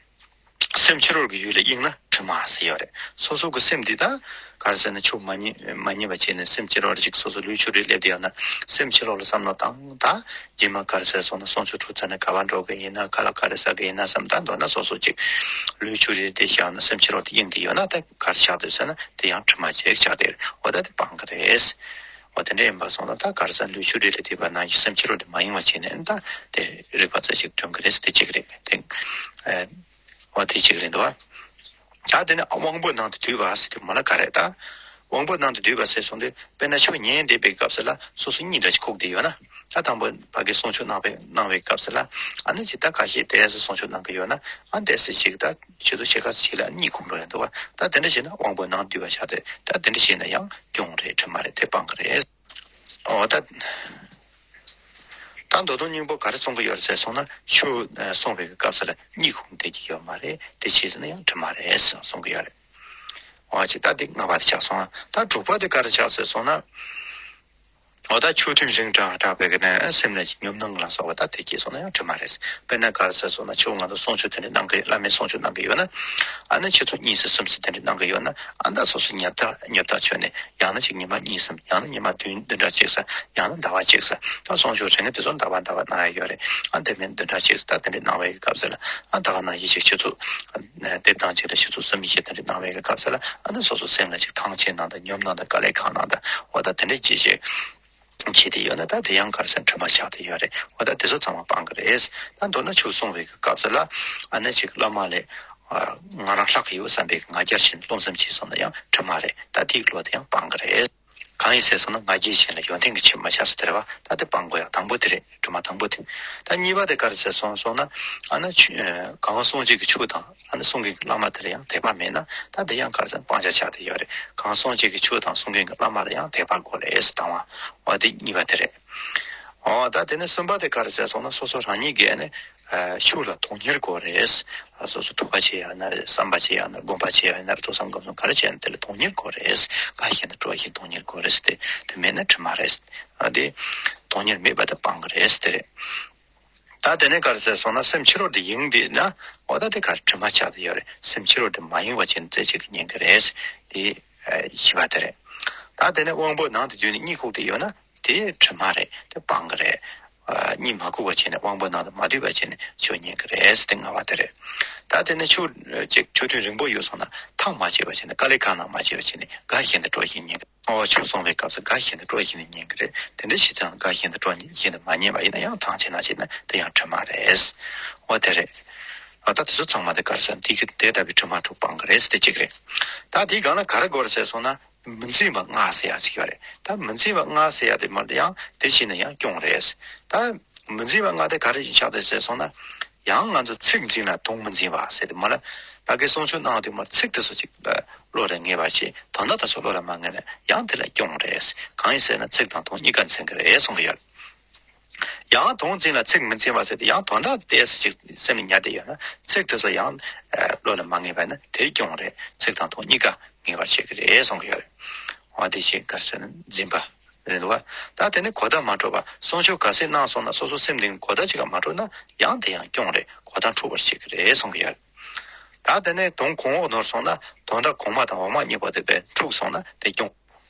སེམས་ཕྱི་རོལ་གྱི་ཡུལ་ལ་གཡེངས་ན་དྲི་མ་ཟེར་ཡོད་རེད། སོ་སོ་གི་སེམས་འདི་ད་ག་རེ་ཟེར་ན། ཆོས་མ་ཉན་མ་ཉན་པ་བྱས་ནས་སེམས་ཕྱི་རོལ་ཅིག་སོ་སོ་ལུས་ཕྱོགས་རེ་སླེབས་བསྡད་ཡོད་ན། སེམས་ཕྱི་ལོགས་ལ་བསམ་བློ་བཏང་། ད་རྗེས་མ་ག་རེ་ཟེར་སོང་ན། གསུང་ཆོས་འཁྲུག་ཚར་ནས་ག་པར་འགྲོ་གི་ཡིན་ན། ག་ལ་ག་རེ་ཟ་གི་ཡིན་ན་བསམ། ད་མདོར་ན་སོ་སོ་ཅིག་ལུས་ཕྱོགས་རེ་བསྡད་བཞག་ན། སེམས་ཕྱི་རོལ་དུ་གཡེངས་བསྡད་ཡོད་ན་ད་ག་རེ་ཆགས་འདུག་ཟེར་ན། དེ་ཡང་དྲི་མ་ཅིག་ཆགས་བསྡད་ཡོད་རེད། འོ་ད་དེ་སྤང་གི་རེད། འོ་དེ་འདྲ་ཡིན་པ་སོང་ན་ད་ག་རེ་ཟེར། ལུས་ཕྱོགས་རེ་ལ་བསྡད་པ་ནང་བཞིན་སེམས་ཕྱི་རོལ་དུ་མ་གཡེང་བ་བྱས་ནས་ད་དེ་རིག་པ་རྩེ་གཅིག་སྒྲིམ་གྱི་རེད་ཟེར། དེ་གཅིག་རེད་དེ། ཨ་འོ་དེ་གཅིག་རེད་འདུག་བ། ད་དེ་ནས་དབང་པོ་ནང་དུ་སྡུད་པ་ཟེར་དུས་མ་ལ་ག་རེ། ད་དབང་པོ་ནང་དུ་སྡུད་པ་ཟེར་སོང་དུས། དཔེར་ན་ཆོས་ཉན་བསྡད་པའི་སྐབས་སུ་ལ་སོ་སོ་གཉིད་འདྲ་ཅིག་ཁུག་བསྡད་ཡོད་ན། ད་དང་པོ་ཕ་གིར་གསུང་ཆོས་གནང་བའི་གནང་བའི་སྐབས་སུ་ལ། ཨ་ནི་ཅིག་ད་ཁ་ཤས་དེ་སེ་གསུང་ཆོས་གནང་གི་ཡོད་ན། ཨ་དེ་སེ་ཅིག་ད་ཆེད་དུ་ཕྱེད་ཀ་ཅིག་ལ་གཉིད་ཁུག་འགྲོ་ཡ་འདུག་བ། ད་དེ་འདྲ་བྱས་ན་དབང་པོ་ནང་སྡུད་པ་ཆགས་ཏེ། ད་དེ་འདྲ་བྱས་ན་ཡང་གྱོང་རེད། དྲི་མ་རེད། དེ་སྤང་གི་རེད། འོ་ད། ད་མདོ་དོན་སྙིང་པོ་ག་རེ་གསུང་གི་ཡོད་རེད་ཟེར་སོང་ན། ཆོས་ཨ་གསུང་བའི་སྐབས་སུ་ལ་གཉིད་ཁུག་བསྡད་ཀྱི་ཡོད་མ་རེད། དེ་བྱས་ཟིན་ན་ཡང་དྲི་མ་རེད་གསུང་གི་ཡོད་རེད། འོ་ཅི་ད་འདི་ལྔ་པ་དེ་ཆགས་སོང་། ད་དྲུག་པ་དེ་ག་རེ་ཆགས་ཟེར་སོང་ན། འོ་ད་ཆོས་ཐུན་རིང་དྲགས་དྲགས་པའི་གི་ནས་སེམས་ལ་ཉོབ་སྣང་ལ་སོགས་པ་ད་དེ་སྐྱེས་སོང་ན་ཡང་དྲི་མ་རེད། དཔེར་ན་ག་རེ་ཟེར་སོང་ན། ཁྱོད་ང་ཚོ་གསུང་ཆོས་དེ་འདྲ་གནང་གི། བླ་མའི་གསུང་ཆོས་གནང་གི་ཡོད་ན། ཨ་ནི་ཆུ་ཚོད་གཉིས་སུ་གསུམ་སུ་དེ་འདྲ་གནང་གི་ཡོད་ན། ཨ་ད་སོ་སོ་ཉོབ་ཐག་ཉོབ་ཐག་ཆོད་ནས། ཡང་ན་ཅིག་ཉི་མ་གཉིས་གསུམ། ཡང་ན་ཉི་མ་བདུན་བདུན་ཕྲག་གཅིག་ཙམ། ཡང་ན་ཟླ་བ་གཅིག་ཙམ། ད་གསུང་ཆོས་རེ་ངེས་དེ་ཚོ་ཟླ་བ་ཟླ་བ་གནང་ཡ་ཡོད་རེད། ཨ་དེ་མིན་བདུན་ཕྲག་གཅིག་ཙམ། ད་དེ་འདྲ་གནང་བའི་སྐབས་སུ་ལ། ཨ་ད་ག་ནང་བཞིན་ཅིག་ཆུ་ཚོད་དེབ་དང་གཅིག་ལ་ཆུ་ཚོད་གསུམ་བཞི་དེ་འདྲ་གནང་བའི་སྐབས་སུ་ལ། ཨ་ནི་སོ་སོ་སེམས་ལ་ཅིག་ཐང་ཆད་གནང་དང་། ཉོབ་གནང་དང་། དཀའ་ལས་ཁག་གནང་དང་། འོ་ད་དེ་འདྲ་ཅིག་ཅིག་བྱས་ཏེ་ཡོད་ན། ད་དེ་ཡང་ག་རེ་ཟེར། དྲི་མ་ཆགས་ཏེ་ཡོད་རེད། འོ་ད་དེ་ཚོ་ཚང་མ་སྤང་གི་རེད། ད་མདོར་ན་ཆོས་གསུང་བའི་སྐབས་སུ་ལ། ཨ་ནི་ཅིག་བླ་མ་ལས་ང་རང་ལྷག་གི་ཡོད་བསམ་པའི་ང་རྒྱལ་ཕྱིན་རློམ་སེམས་སྐྱེས་སོང་ན་ཡང་དྲི་མ་རེད། ད་དེའི་བློ་དེ་ཡང་སྤང་གི་རེད། གང་ཡིན་ཟེར་སོང་ན། ང་རྒྱལ་ཕྱིན་ལ་ཡོན་ཏན་གྱི་ཕྱིར་མ་བཞག་ཟེར་དེ་རེད་བ། ད་དེ་སྤང་དགོས་ཡག་དང་པོ་དེ་རེད། དྲི་མ་དང་པོ་དེ། ད་གཉིས་པ་དེ་ག་རེ་ཟེར་སོང་སོང་ན། ཨ་ནི་ཆོས་གང་གསུང་བྱེད་ཀྱི་ཆོས་དང་། ཨ་ནི་གསུང་མཁན་གྱི་བླ་མ་དེར་ཡང་དད་པ་མེད་ན། ད་དེ་ཡང་ག་རེ་ཟེར། སྤང་བྱ་ཆགས་ཏེ་ཡོད་རེད། གང་གསུང་བྱེད་ཀྱི་ཆོས་དང་གསུང་མཁན་གྱི་བླ་མ་ལ་ཡང་དད་པ་དགོས་རེད་ཟེར། དང་བ་འོ་དེ་གཉིས་པ་དེ་རེད། འོ་ད་དེ་ནས་གསུམ་པ་དེ་ག་རེ་ཟེར་སོང་ན། སོ་སོ་རང་ཉིད་ཀྱིས་ཨ་ནི་ཆོས་ལ་དོན་གཉེར་དགོས་རེད། སོ་སོ་ཐུགས་ཁ་ཆེ་ཡང་ན་རེད། བསམ་པ་ཆེ་ཡང་ན་རེད། སྒོམ་པ་ཆེ་ཡང་ན་རེད། ཐུགས་བསམ་སྒོམ་གསུམ་ག་རེ་བྱས་ན་དེ་ལ་དོན་གཉེར་དགོས་རེད། དགའ་བཞིན་དུ་སྤྲོ་བཞིན་དོན་གཉེར་དགོས་རེད་ཟེར་ཏེ། དེ་མེད་ན་དྲི་མ་རེད། ཨ་དེ་དོན་གཉེར་མེད་པ་དེ་སྤང་གི་རེད་ཟེར་དེ་རེད། ད་དེ་ནས་ག་རེ་ཟེར་སོང་ན། སེམས་ཕྱི་རོལ་དུ་གཡེངས་བསྡད་ན། འོ་ད་དེ་ག་རེ། དྲི་མ་ཆགས་ཏེ་ཡོད་རེད། སེམས་ཕྱི་རོལ་དུ་མ་གཡེང་བ་བྱས་ནས་རྩེ་གཅིག་ཏུ་ཉན་གི་རེད། དེ་བཞི་པ་དེ་རེད། ད་དེ་ནས་དབང་པོ་ནང་དུ་བསྡུས་ནས་གཉིད་ཁུག་སྟེ་ཡོད་ན། དེ་དྲི་མ་རེད། དེ་སྤང་གི་རེད། གཉིད་མ་ཁུག་པ་བྱས་ནས། དབང་པོ་ནང་དུ་མ་བསྡུས་པ་བྱས་ནས་ཆོས་ཉན་གི་རེད། དེ་ལྔ་པ་དེ་རེད། ད་དེ་ནས་ཆོས་ཅིག་ཆོས་ཐུན་རིང་པོ་ཡོད་སོང་ན། ཐག་མ་བཅད་པ་བྱས་ནས། དཀའ་ལས་ཁག་གནང་མ་བྱས་པ་བྱས་ནས། དགའ་བཞིན་དུ་སྤྲོ་བཞིན་ཉན་གི། འོ་ཆོས་གསུང་བའི་སྐབས་སུ་དགའ་བཞིན་དུ་སྤྲོ་བཞིན་ཉན་གི་རེད། དེ་འདྲ་ཞིག་ཙང་དགའ་བཞིན་དུ་སྤྲོ་བཞིན་དུ་མ་ཉན་པ་ཡིན་ན་ཡང་། ཐང་ཆད་ན་བྱས་ན་དེ་ཡང་དྲི་མ་རེད། འོ་དེ་རེད། འོ་ད་དེ་ཚོ་ཚང་མ་དེ་ག་རེ་ཟེར། དེ་གི་དེ་ལྟ་བུའི་དྲི་མ་དྲུག་སྤང་གི་རེད་ཟེར་དེ་གཅིག་རེད། ད་དེའི་སྒང་ལ་ག་རེ་དགོས་རེད་ཟེར་སོང་ན། མི་འཛིན་པ་ལྔ་ཟེར་ཡག་ཅིག་ཡོད་རེད། ད་མི་འཛིན་པ་ལྔ་ཟེར་ཡག་དེ་མ་རེད། ཡང་དེ་བྱས་ན་ཡང་གྱོང་རེད། ད་མི་འཛིན་པ་ལྔ་དེ་ག་རེ་ཡིན་ཆགས་བསྡད་ཟེར་སོང་ན། ཡང་ང་ཚོ་ཚིག་འཛིན་ལ་དོན་མི་འཛིན་པ་ཟེར་དེ་མ་རེད། ད་གིན་གསུང་ཆོས་གནང་དུས་མ་ཚིག་དེ་ཚོ་ཅིག་བློ་ལ་ངེས་པ་བྱས། དོན་དག་དེ་ཚོ་བློ་ལ་མ་ངེས་ན་ཡང་དེ་ལ་གྱོང་རེད། གང་ཡིན་ཟེར་ན། ཚིག་དང་དོན་གཉིས་ཀ་འཛིན་གི་རེད་གསུང་གི་ཡོད། ཡང་དོན་འཛིན་ལ་ཚིག་མི་འཛིན་པ་ཟེར་དེ། ཡང་དོན་དག་དེ་ཅིག་སེམས་ལ་ཉར་བསྡད་ཡོད་ན། ཚིག་དེ་ཚོ་ཡང་བློ་ལ་མ་ངེས་པ་ན་དེ་གྱོང་རེད། ཚིག་དང་དོན་གཉིས་ཀ་ངེས་པར་བྱེད་ཀྱི་རེད་གསུང་གི་ཡོད་རེད། འོ་དེ་བཞིན་ག་རེ་ཟེར་ན། འཛིན་པ། རེད་འདུག་བ། ད་དེ་ནས་གོ་བརྡ་མ་འཕྲོད་པ་གསུང་ཆོས་ག་ཚད་གནང་སོང་ན་སོ་སོ་སེམས་གཏིང་གོ་བརྡ་ཅིག་མ་འཕྲོད་ན་ཡང་དེ་ཡང་སྐྱོན་རེད། གོ་བརྡ་འཕྲོད་པར་བྱེད་ཀྱི་རེད་གསུང་གི་ཡོད་རེད། ད་དེ་ནས་དོན་གོང་འོག་ནོར་སོང་ན་དོན་དག་གོང་མ་དང་འོག་མ་གཉིས་པོ་དེ་བས་འཁྲུག་སོང་ན་དེ་སྐྱོན།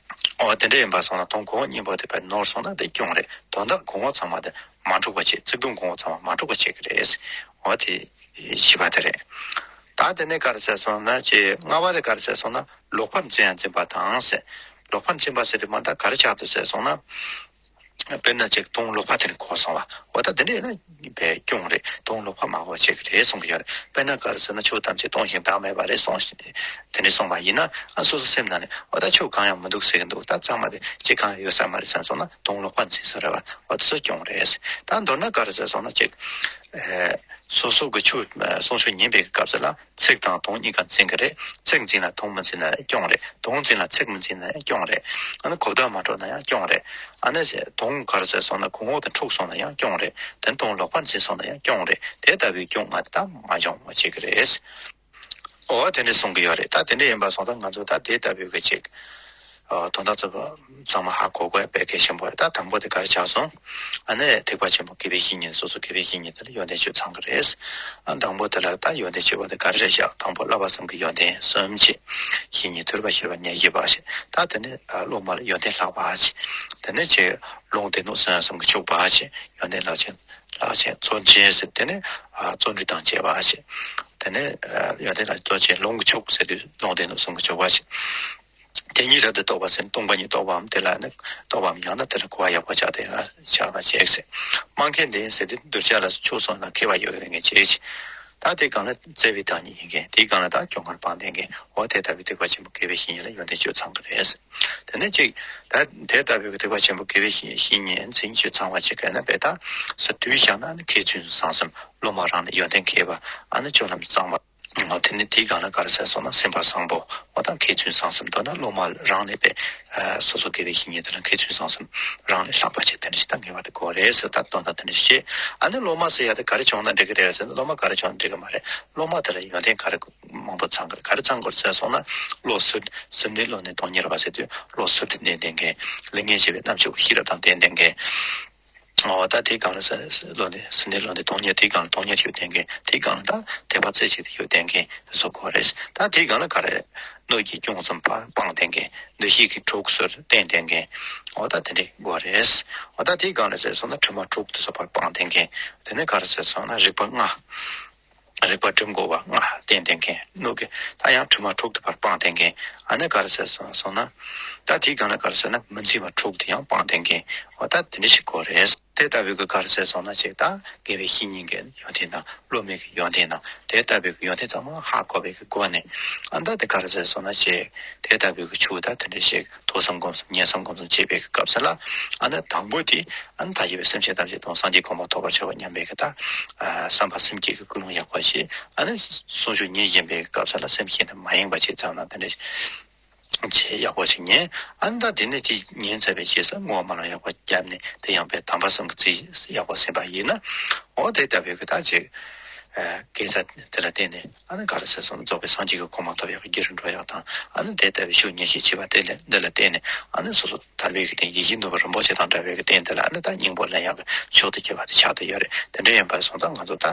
འོ་དེ་འདྲ་ཡིན་པ་སོང་ན་དོན་གོང་འོག་གཉིས་པོ་དེ་བས་ནོར་སོང་ན་དེ་སྐྱོན་རེད། དོན་དག་གོང་འོག་ཚང་མ་དེ་མ་འཁྲུག་པ་བྱེད། ཚིག་དོན་གོང་འོག་ཚང་མ་མ་འཁྲུག་པ་བྱེད་ཀྱི་རེད། འོ་དེ་བཞི་པ་དེ་རེད། ད་དེ་ནས་ག་རེ་ཟེར་སོང་ན་ཅེ་ལྔ་པ་དེ་ག་རེ་ཟེར་སོང་ན་ལོག་པར་འཛིན་ཡང་འཛིན་པ་དང་ཟེར། ལོག་པར་འཛིན་པ་ཟེར་དུས་མ་ད་ག་རེ་ཆགས་འདུག་ཟེར་སོང་ན། དཔེར་ན་ཅིག་དོན་ལོག་པ་དེ་ནི་གོ་སོང་བ། འོ་ད་དེ་འདྲ་ཡིན་ན་བས་སྐྱོན་རེད། དོན་ལོག་པ་མ་གོ་བྱེད་ཀྱི་རེད་གསུང་གི་ཡོད་རེད། དཔེར་ན་ག་རེ་ཟེར་ན་ཆོས་ཐམས་ཅད་སྟོང་ཞིང་བདག་མེད་པ་རེད་གསུངས་ཤིང་དེ་འདྲ་གསུངས་པ་ཡིན་ན་ཨ་སོ་སོ་སེམས་ནང་ནས་འོ་ད་ཆོས་གང་ཡང་མི་འདུག་ཟེར་གྱི་འདུག་ད་གཙང་མ་དེ་ཅི་གང་ཡོད་ས་མ་རེད་བསམ་སོང་ན་དོན་ལོག་པ་འཛིན་ས་རེད་བ། འོ་དེ་ཚོ་སྐྱོན་རེད། ད་མདོར་ན་ག་རེ་ཟེར་སོང་ན་ཅིག་སོ་སོ་གི་ཆོས་གསུང་ཆོས་ཉན་པའི་སྐབས་སུ་ལ། ཚིག་དང་དོན་གཉིས་ཀ་འཛིན་གྱི་རེད། ཚིག་འཛིན་ལ་དོན་མི་འཛིན་ན་ཡང་སྐྱོན་རེད། དོན་འཛིན་ལ་ཚིག་མི་འཛིན་ན་ཡང་སྐྱོན་རེད། ཨ་ནི་གོ་བརྡ་མ་འཕྲོད་ན་ཡང་སྐྱོན་རེད། ཨ་ནི་དོན་ག་རེ་ཟེར་སོང་ན་གོང་འོག་དང་འཁྲུག་སོང་ན་ཡང་སྐྱོན་རེད། དེ་དོན་ལོག་པར་འཛིན་སོང་ན་ཡང་སྐྱོན་རེད། དེ་ལྟ་བུའི་སྐྱོན་ལྔ་དེ་དག་མ་འབྱུང་བ་བྱེད་ཀྱི་རེད། འོ་དེ་འདྲ་གསུང་གི་ཡོད་རེད། ད་དེ་འདྲ་ཡིན་པ་སོང་ཙང་ང་ཚོ་ད་དེ་ལྟ་བུའི་གི་ཅིག་ཨ་དོན་དག་ཚང་མ་ཚང་མ་ཧ་གོ་དགོས་དཔེ་གལ་ཆེན་པོ་རེད། ད་དང་པོ་དེ་ག་རེ་ཆགས་སོང་། ཨ་ནི་ཐེག་པ་ཆེན་པོ་དགེ་བའི་བཤེས་གཉེན། སོ་སོ་དགེ་བའི་བཤེས་གཉེན་དེ་ལ་ཡོན་ཏན་ཅུང་ཚང་གི་རེད། ཨ་དང་པོ་དེ་ལ་ད་ཡོན་ཏན་བཅུ་པ་དེ་ག་རེ་རེད་བཞག་དང་པོ་བསླབ་པ་གསུམ་གྱི་ཡོན་ཏན་གསུམ་བྱས། བཤེས་གཉེན་ཐོས་པ་ཤེས་པ་ཉེར་བཞི་པ་བྱས། ད་དེ་ནས་ཨ་སློབ་མ་ལ་ཡོན་ཏན་ལྷག་པ་བྱས། དེ་ནས་ཅིག་ལུང་སྡེ་སྣོད་གསུམ་གསུམ་གྱི་མཆོག་པ་བྱས། ཡོན་ཏན་ལག་ཆེན་ལག་ཆེན་མཚོན་བྱེད་ཟེར། དེ་ནས་ཨ་བརྩོན་འགྲུས་དང་བཅས་པ་བྱས། དེ་ནས་ཨ་ཡོན་ཏན་ལག་མཚོན་བྱེད་ལུང་གི་མཆོག་ཟེར་དུས་ལུང་སྡེ་སྣོད་གསུམ་གྱི་མཆོག་པ་བྱས། དེ་ཉིད་རབ་ཏུ་རྟོགས་པ་ཟེར་ན་སྟོང་པ་ཉིད་རྟོགས་པའམ་དེ་ལ་ནི་རྟོགས་པའམ་ཡང་ན་དེ་ལ་གོ་བ་ཡག་པོ་ཆགས་ཏེ་ཆགས་པ་བྱེད་ཟེར། སྨྲ་མཁན་བདེན་ཟེར་དུས་གདུལ་བྱ་ལ་ཆོས་གསུངས་ན་མཁས་པ་ཡོད་མཁན་བྱེད་ཅིང་། ད་དེའི་སྒང་ལ་བརྩེ་བའི་བདག་ཉིད་ཡིན་མཁན། དེའི་སྒང་ལ་ད་སྐྱོ་ངལ་སྤངས་བསྡད་མཁན། འོ་དེ་ལྟ་བུའི་ཐེག་པ་ཆེན་པོ་དགེ་བའི་བཤེས་གཉེན་ལ་ཡོན་ཏན་བཅུ་ཚང་གི་རེད། དེ་ནས་གཅིག་ད་དེ་ལྟ་བུའི་ཐེག་པ་ཆེན་པོ་དགེ་བའི་བཤེས་གཉེན་མཚན་བཅུ་ཚང་བ་ཅིག་ག་ན་བས་ད་སུ་དུས་བཞག་ན་ནི་མཁས་བཙུན་བཟང་གསུམ། སློབ་མ་རང་ལས་ཡོན་ཏན་མཁས་པ། ཨ་ནི་སྤྱོད་ལམ་གཙང་མ། འོ་དེ་ནི་དེའི་སྒང་ལ་ག་རེ་ཟེར་སོང་ན་སེམས་པ་བཟང་པོ། འོ་ད་མཁས་བཙུན་བཟང་གསུམ། མདོར་ན་སློབ་མ་རང་ལས་པའི་ཨ་སོ་སོ་དགེ་བའི་བཤེས་གཉེན་དེ་ལ་མཁས་བཙུན་བཟང་གསུམ་རང་ལས་ལྷག་པ་ཅིག་དེ་འདྲ་ཞིག་ད་ངེས་པར་དུ་དགོས་རེད་ཟེར། ད་དོན་དག་དེ་འདྲ་ཞིག་བཤད། ཨ་ནི་སློབ་མ་ཟེར་ཡ་དེ་ག་རེ་བྱུང་ན་འགྲིག་གི་རེད་ཟེར་ན་སློབ་མ་ག་རེ་བྱུང་ན་འགྲིག་གི་མ་རེད། སློབ་མ་དེ་ལ་ཡོན་ཏན་ག་རེ་མང་པོ་ཚང་གི་རེད། ག་རེ་ཚང་དགོས་རེད་ཟེར་སོང་ན་བློ་གསོ་གསོ་ནས་བློ་ནི་སྟོང་ཉིད་རེད་པ་ཟེར་དུས་བློ་གསོ་སྟེ་གནས་བསྡད་མཁན། ལས་ངན་བྱས་པའི་རྣམ་ཅོག་གི་ཤེས་རབ་དང་ལྡན་བསྡད་མཁན། འོ་ད་དེའི་སྒང་ལ་ས་ས་བློ་ནི་སེམས་ནི་བློ་ནི་སྟོང་ཉིད། དེའི་སྒང་ལ་སྟོང་ཉིད་ཡོད་བསྡད་མཁན། དེའི་སྒང་ལ་ད་དད་པ་རྩེ་གཅིག་ཏུ་ཡོད་བསྡད་མཁན་དེ་ཚོ་དགོས་རེད། ད་དེའི་སྒང་ལ་ག་རེ་གནོད་སྐྱེལ་སྐྱོན་གསུམ་སྤ་སྤངས་བསྡད་མཁན། འདུ་ཤེས་ཀྱི་དྲུག་སོགས་བསྟེན་བསྡད་མཁན། འོ་ད་དེ་འདྲ་དགོས་རེད། འོ་ད་དེའི་སྒང་ལ་ཟེར་སོང་ན་དྲི་མ་དྲུག་དེ་ཚོ་ཕར་སྤངས་བསྡད་མཁན། དེ་ནས་ག་རེ་ཟེར་སོང་ན་རིག་པ་ལྔ། རིག་པ་སྒྲིམ་དགོས་པ་ལྔ་བསྟེན་བསྡད་མཁན། གནོད་སྐྱེལ་ད་ཡང་དྲི་མ་དྲུག་དེ་ཕར་སྤངས་བསྡད་མཁན། ཨ་ནི་ག་རེ་ཟེར་སོང་སོང་ན། ད་དེའི་སྒང་ལ་ག་རེ་ཟེར་ན་མི་འཛིན་པ་དྲུག་དེ་ཡང་སྤངས་བསྡད་མཁན། འོ་ད་དེ་འདྲ་ཞིག་དགོས་རེད། དེ་ལྟ་བུའི་གི་ག་རེ་ཟེར་སོང་ན་ཅིག་ད་དགེ་བའི་བཤེས་གཉེན་གྱི་ཡོན་ཏན་དང་སློབ་མའི་གི་ཡོན་ཏན་དང་དེ་ལྟ་བུའི་གི་ཡོན་ཏན་ཚང་མ་ཧ་གོ་བའི་གི་སྒོ་ནས། ཨ་ད་དེ་ག་རེ་ཟེར་སོང་ན་ཅིག་དེ་ལྟ་བུའི་གི་ཆོས་ད་དེ་འདྲ་ཞིག་ཐོས་བསམ་སྒོམ་གསུམ་ཉན་བསམ་སྒོམ་གསུམ་བྱེད་པའི་གི་སྐབས་སུ་ལ། ཨ་ནི་དང་པོ་དེ་ཨ་ནི་མཐའ་ཡས་པའི་སེམས་ཅན་ཐམས་ཅད་དང་སངས་རྒྱས་གོ་འཕང་ཐོབ་པར་བྱ་བ་སྙམ་པའི་གི་ད་བསམ་པ་སེམས་བསྐྱེད་ཀྱི་ཀུན་སློང་ཡག་པོ་ཞིག་ཨ་ནི་གསུང་ཆོས་ཉན་བཞིན་པའི་སྐབས་སུ་ལ་སེམས་ཤིན་ཏུ་མ་ཡེངས་པ་ཅིག་ཙམ་ན་དེ་འདྲ་བྱས་ཡག་པོ་ཞིག་ཉན། ཨ་ནི་ད་དེ་ནས་དེ་ཉན་ཚར་བའི་རྗེས་སུ་བསྔོ་བ་སྨོན་ལམ་ཡག་པོ་བརྒྱབ་ནས་དེ་ཡང་པའི་དམ་པ་གསུམ་གྱི་རྩིས་ཡག་པོ་ཟིན་པ་ཡིན་ན། འོ་དེ་ལྟ་བུའི་གི་ད་ཅིག་དགེ་རྩ་དེ་ལ་བརྟེན་ནས། ཨ་ནི་ག་རེ་ཟེར་སོང་ན་རྫོགས་པའི་སངས་རྒྱས་ཀྱི་གོ་འཕང་ཐོབ་ཡག་གི་རྒྱུ་རུ་འགྲོ་ཡག་དང་། ཨ་ནི་དེ་ལྟ་བུའི་ཆོས་ཉན་ཤེས་བྱེད་པ་དེ་ལས་འདི་ལ་བརྟེན་ནས་ཨ་ནི་སོ་སོ་ཐར་པའི་གི་རྟེན་ཡིད་བཞིན་ནོར་བུ་རིན་པོ་ཆེ་དང་འདྲ་བའི་གི་རྟེན་དེ་ལ་ཨ་ནི་ད་སྙིང་པོ་ལེན་ཡག་གི་མཆོག་ཏུ་གྱུར་པ་དེ་ཆགས་བསྡད་ཡོད་རེད། དེ་འདྲ་ཡིན་པ་སོང་ཙང་ང་ཚོ་ད་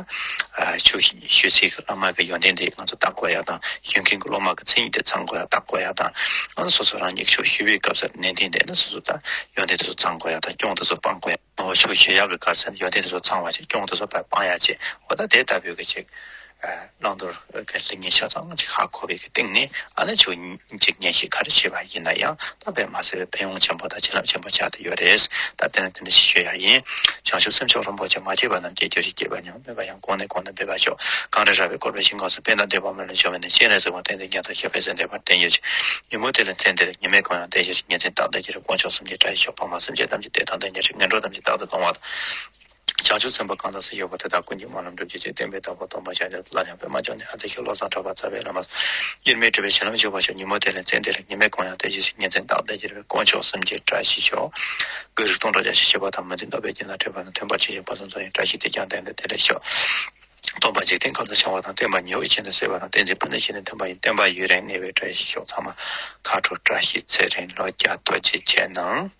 ཆོས་ཞུ་སའི་གི་བླ་མ་གི་ཡོན་ཏན་དེ་ང་ཚོ་བརྟག་དགོས་ཡག་དང་། ཞུ་མཁན་གི་སློབ་མ་གི་མཚན་ཉིད་དེ་ཚང་དགོས་ཡག་བརྟག་དགོས་ཡག་དང་། ཨ་ནི་སོ་སོ་རང་ཉིད་ཆོས་ཞུ་བའི་སྐབས་སུ་ནན་ཏན་དེ་ནི་སོ་སོ་ད་ཡོན་ཏན་དེ་ཚོ་ཚང་དགོས་ཡག་དང་སྐྱོན་དེ་ཚོ་སྤང་དགོས་ཡག་འོ་ཆོས་ཞུ་ཡག་གི་ག་རེ་ཟེར་ན་ཡོན་ཏན་དེ་ཚོ་ཚང་བ་བྱས། སྐྱོན་དེ་ཚོ་སྤ་སྤང་ཡག་བྱས། འོ་ད་དེ་ལྟ་བུའི་གི་ཅིག་བླང་དོར་གི་ལེགས་ཉེས་ཆ་ཚང་ཅིག་ཧ་གོ་བའི་གི་སྟེང་ནས་ཨ་ནི་ཆོས་ཅིག་ཉན་ཤེས་ག་རེ་བྱས་པ་ཡིན་ན་ཡང་ད་དཔེ་མ་སྲིད་པའི་ཕན་ཡོན་ཆེན་པོ་དང་བྱིན་རླབས་ཆེན་པོ་ཆགས་བསྡད་ཡོད་རེད། ད་དེ་ནས་དེ་འདྲ་ཞིག་ཞུ་ཡག་ཡིན། བྱང་ཆུབ་སེམས་མཆོག་རིན་པོ་ཆེ། མ་སྐྱེས་པ་རྣམས་སྐྱེ་གྱུར་ཅིག་སྐྱེས་པ་ཉིད་མེད་པ་ཡང་། གོང་ནས་གོང་དུ་འཕེལ་བར་ཤོག་གངས་རི་ར་བས་བསྐོར་བའི་ཞིང་ཁམས་སུ། དཔལ་དང་བདེ་བ་མ་ལུས་འབྱུང་བའི་གནས། སྤྱན་རས་གཟིགས་དབང་བསྟན་འཛིན་རྒྱ་མཚོ་ཞབས་པད་སྲིད་མཐའི་བར་བརྟན་གྱུར་ཅིག་ཉིན་མོ་དེ་ལ་མཚན་དེ་ལ་ཉི་མའི་གུང་ཡང་བརྟན་གྱུར་ཅིག་ཉིན་མཚན་རྟག་བརྟན་གྱུར་རེ། དཀོན་མཆོག་གསུམ་གྱི་བཀྲ་ཤིས་ཤོག་ཕ་མ་སེམས་ཅན་ཐམས་ཅད་བདེ་དང་ལྡན་གྱུར་ཅིག་ངན་འགྲོ་ཐམས་ཅད་རྟག་ཏུ་སྟོངས་པ་དང་། བྱང་ཆུབ་སེམས་དཔའ་གང་དག་སུ་ཡོད་པ་དེ་དག་ཀུན་གྱི་སྨོན་ལམ་འགྲུབ་གྱུར་ཅིག་བསྟན་པའི་བདག་པོ་སྟོན་པ་ཤཱཀྱ་ཐུབ་པ་སླར་ཡང་པདྨ་འབྱུང་གནས་ཨ་ཏི་ཤ་བློ་བཟང་གྲགས་པ་རྩ་བའི་བླ་མ། དབྱེར་མེད་གྲུབ་པའི་ཕྱོགས་ཉིན་མོ་དེ་ལ་མཚན་དེ་ལ་ཉི་མའི་གུང་ཡང་བརྟན་གྱུར་ཅིག་ཉིན་མཚན་རྟག་བརྟན་གྱུར་རེ། དཀོན་མཆོག་གསུམ་གྱི་བཀྲ་ཤིས་ཤོག་གུ་རུ་སྟོང་གྲོགས་རྒྱལ་སྲས་ཞི་བ་དང་མི་མཐུན་གནོད་པའི་རྐྱེན་དང་བྲལ་བ་ན་མཐུན་པར་གྱུར་ཅིག་ཕུན་སུམ་ཚོགས་ཡོང་བཀྲ་ཤིས་དེས་ཀྱང་ལྡན་པའི་བདེ་ལེགས་ཤོག་སྟོན་པ་འཇིག་རྟེན་ཁམས་སུ་བྱུང་བ་དང་། བསྟན་པ་ཉི་འོད་བཞིན་དུ་གསལ་བ་དང་། བསྟན་འཛིན་ཕ་ནུས་བཞིན་དུ་མཐུན་པ་ཡིན། བསྟན་པ་ཡུན་རིང་གནས་པའི་བཀྲ་ཤིས་ཤོག་ཚང་མ་ཁ་དྲོ་བཀྲ་ཤིས་ཚེ་རིང་ལོ་བརྒྱ་ཐུགས་རྗེ་ཆེ་གནང་།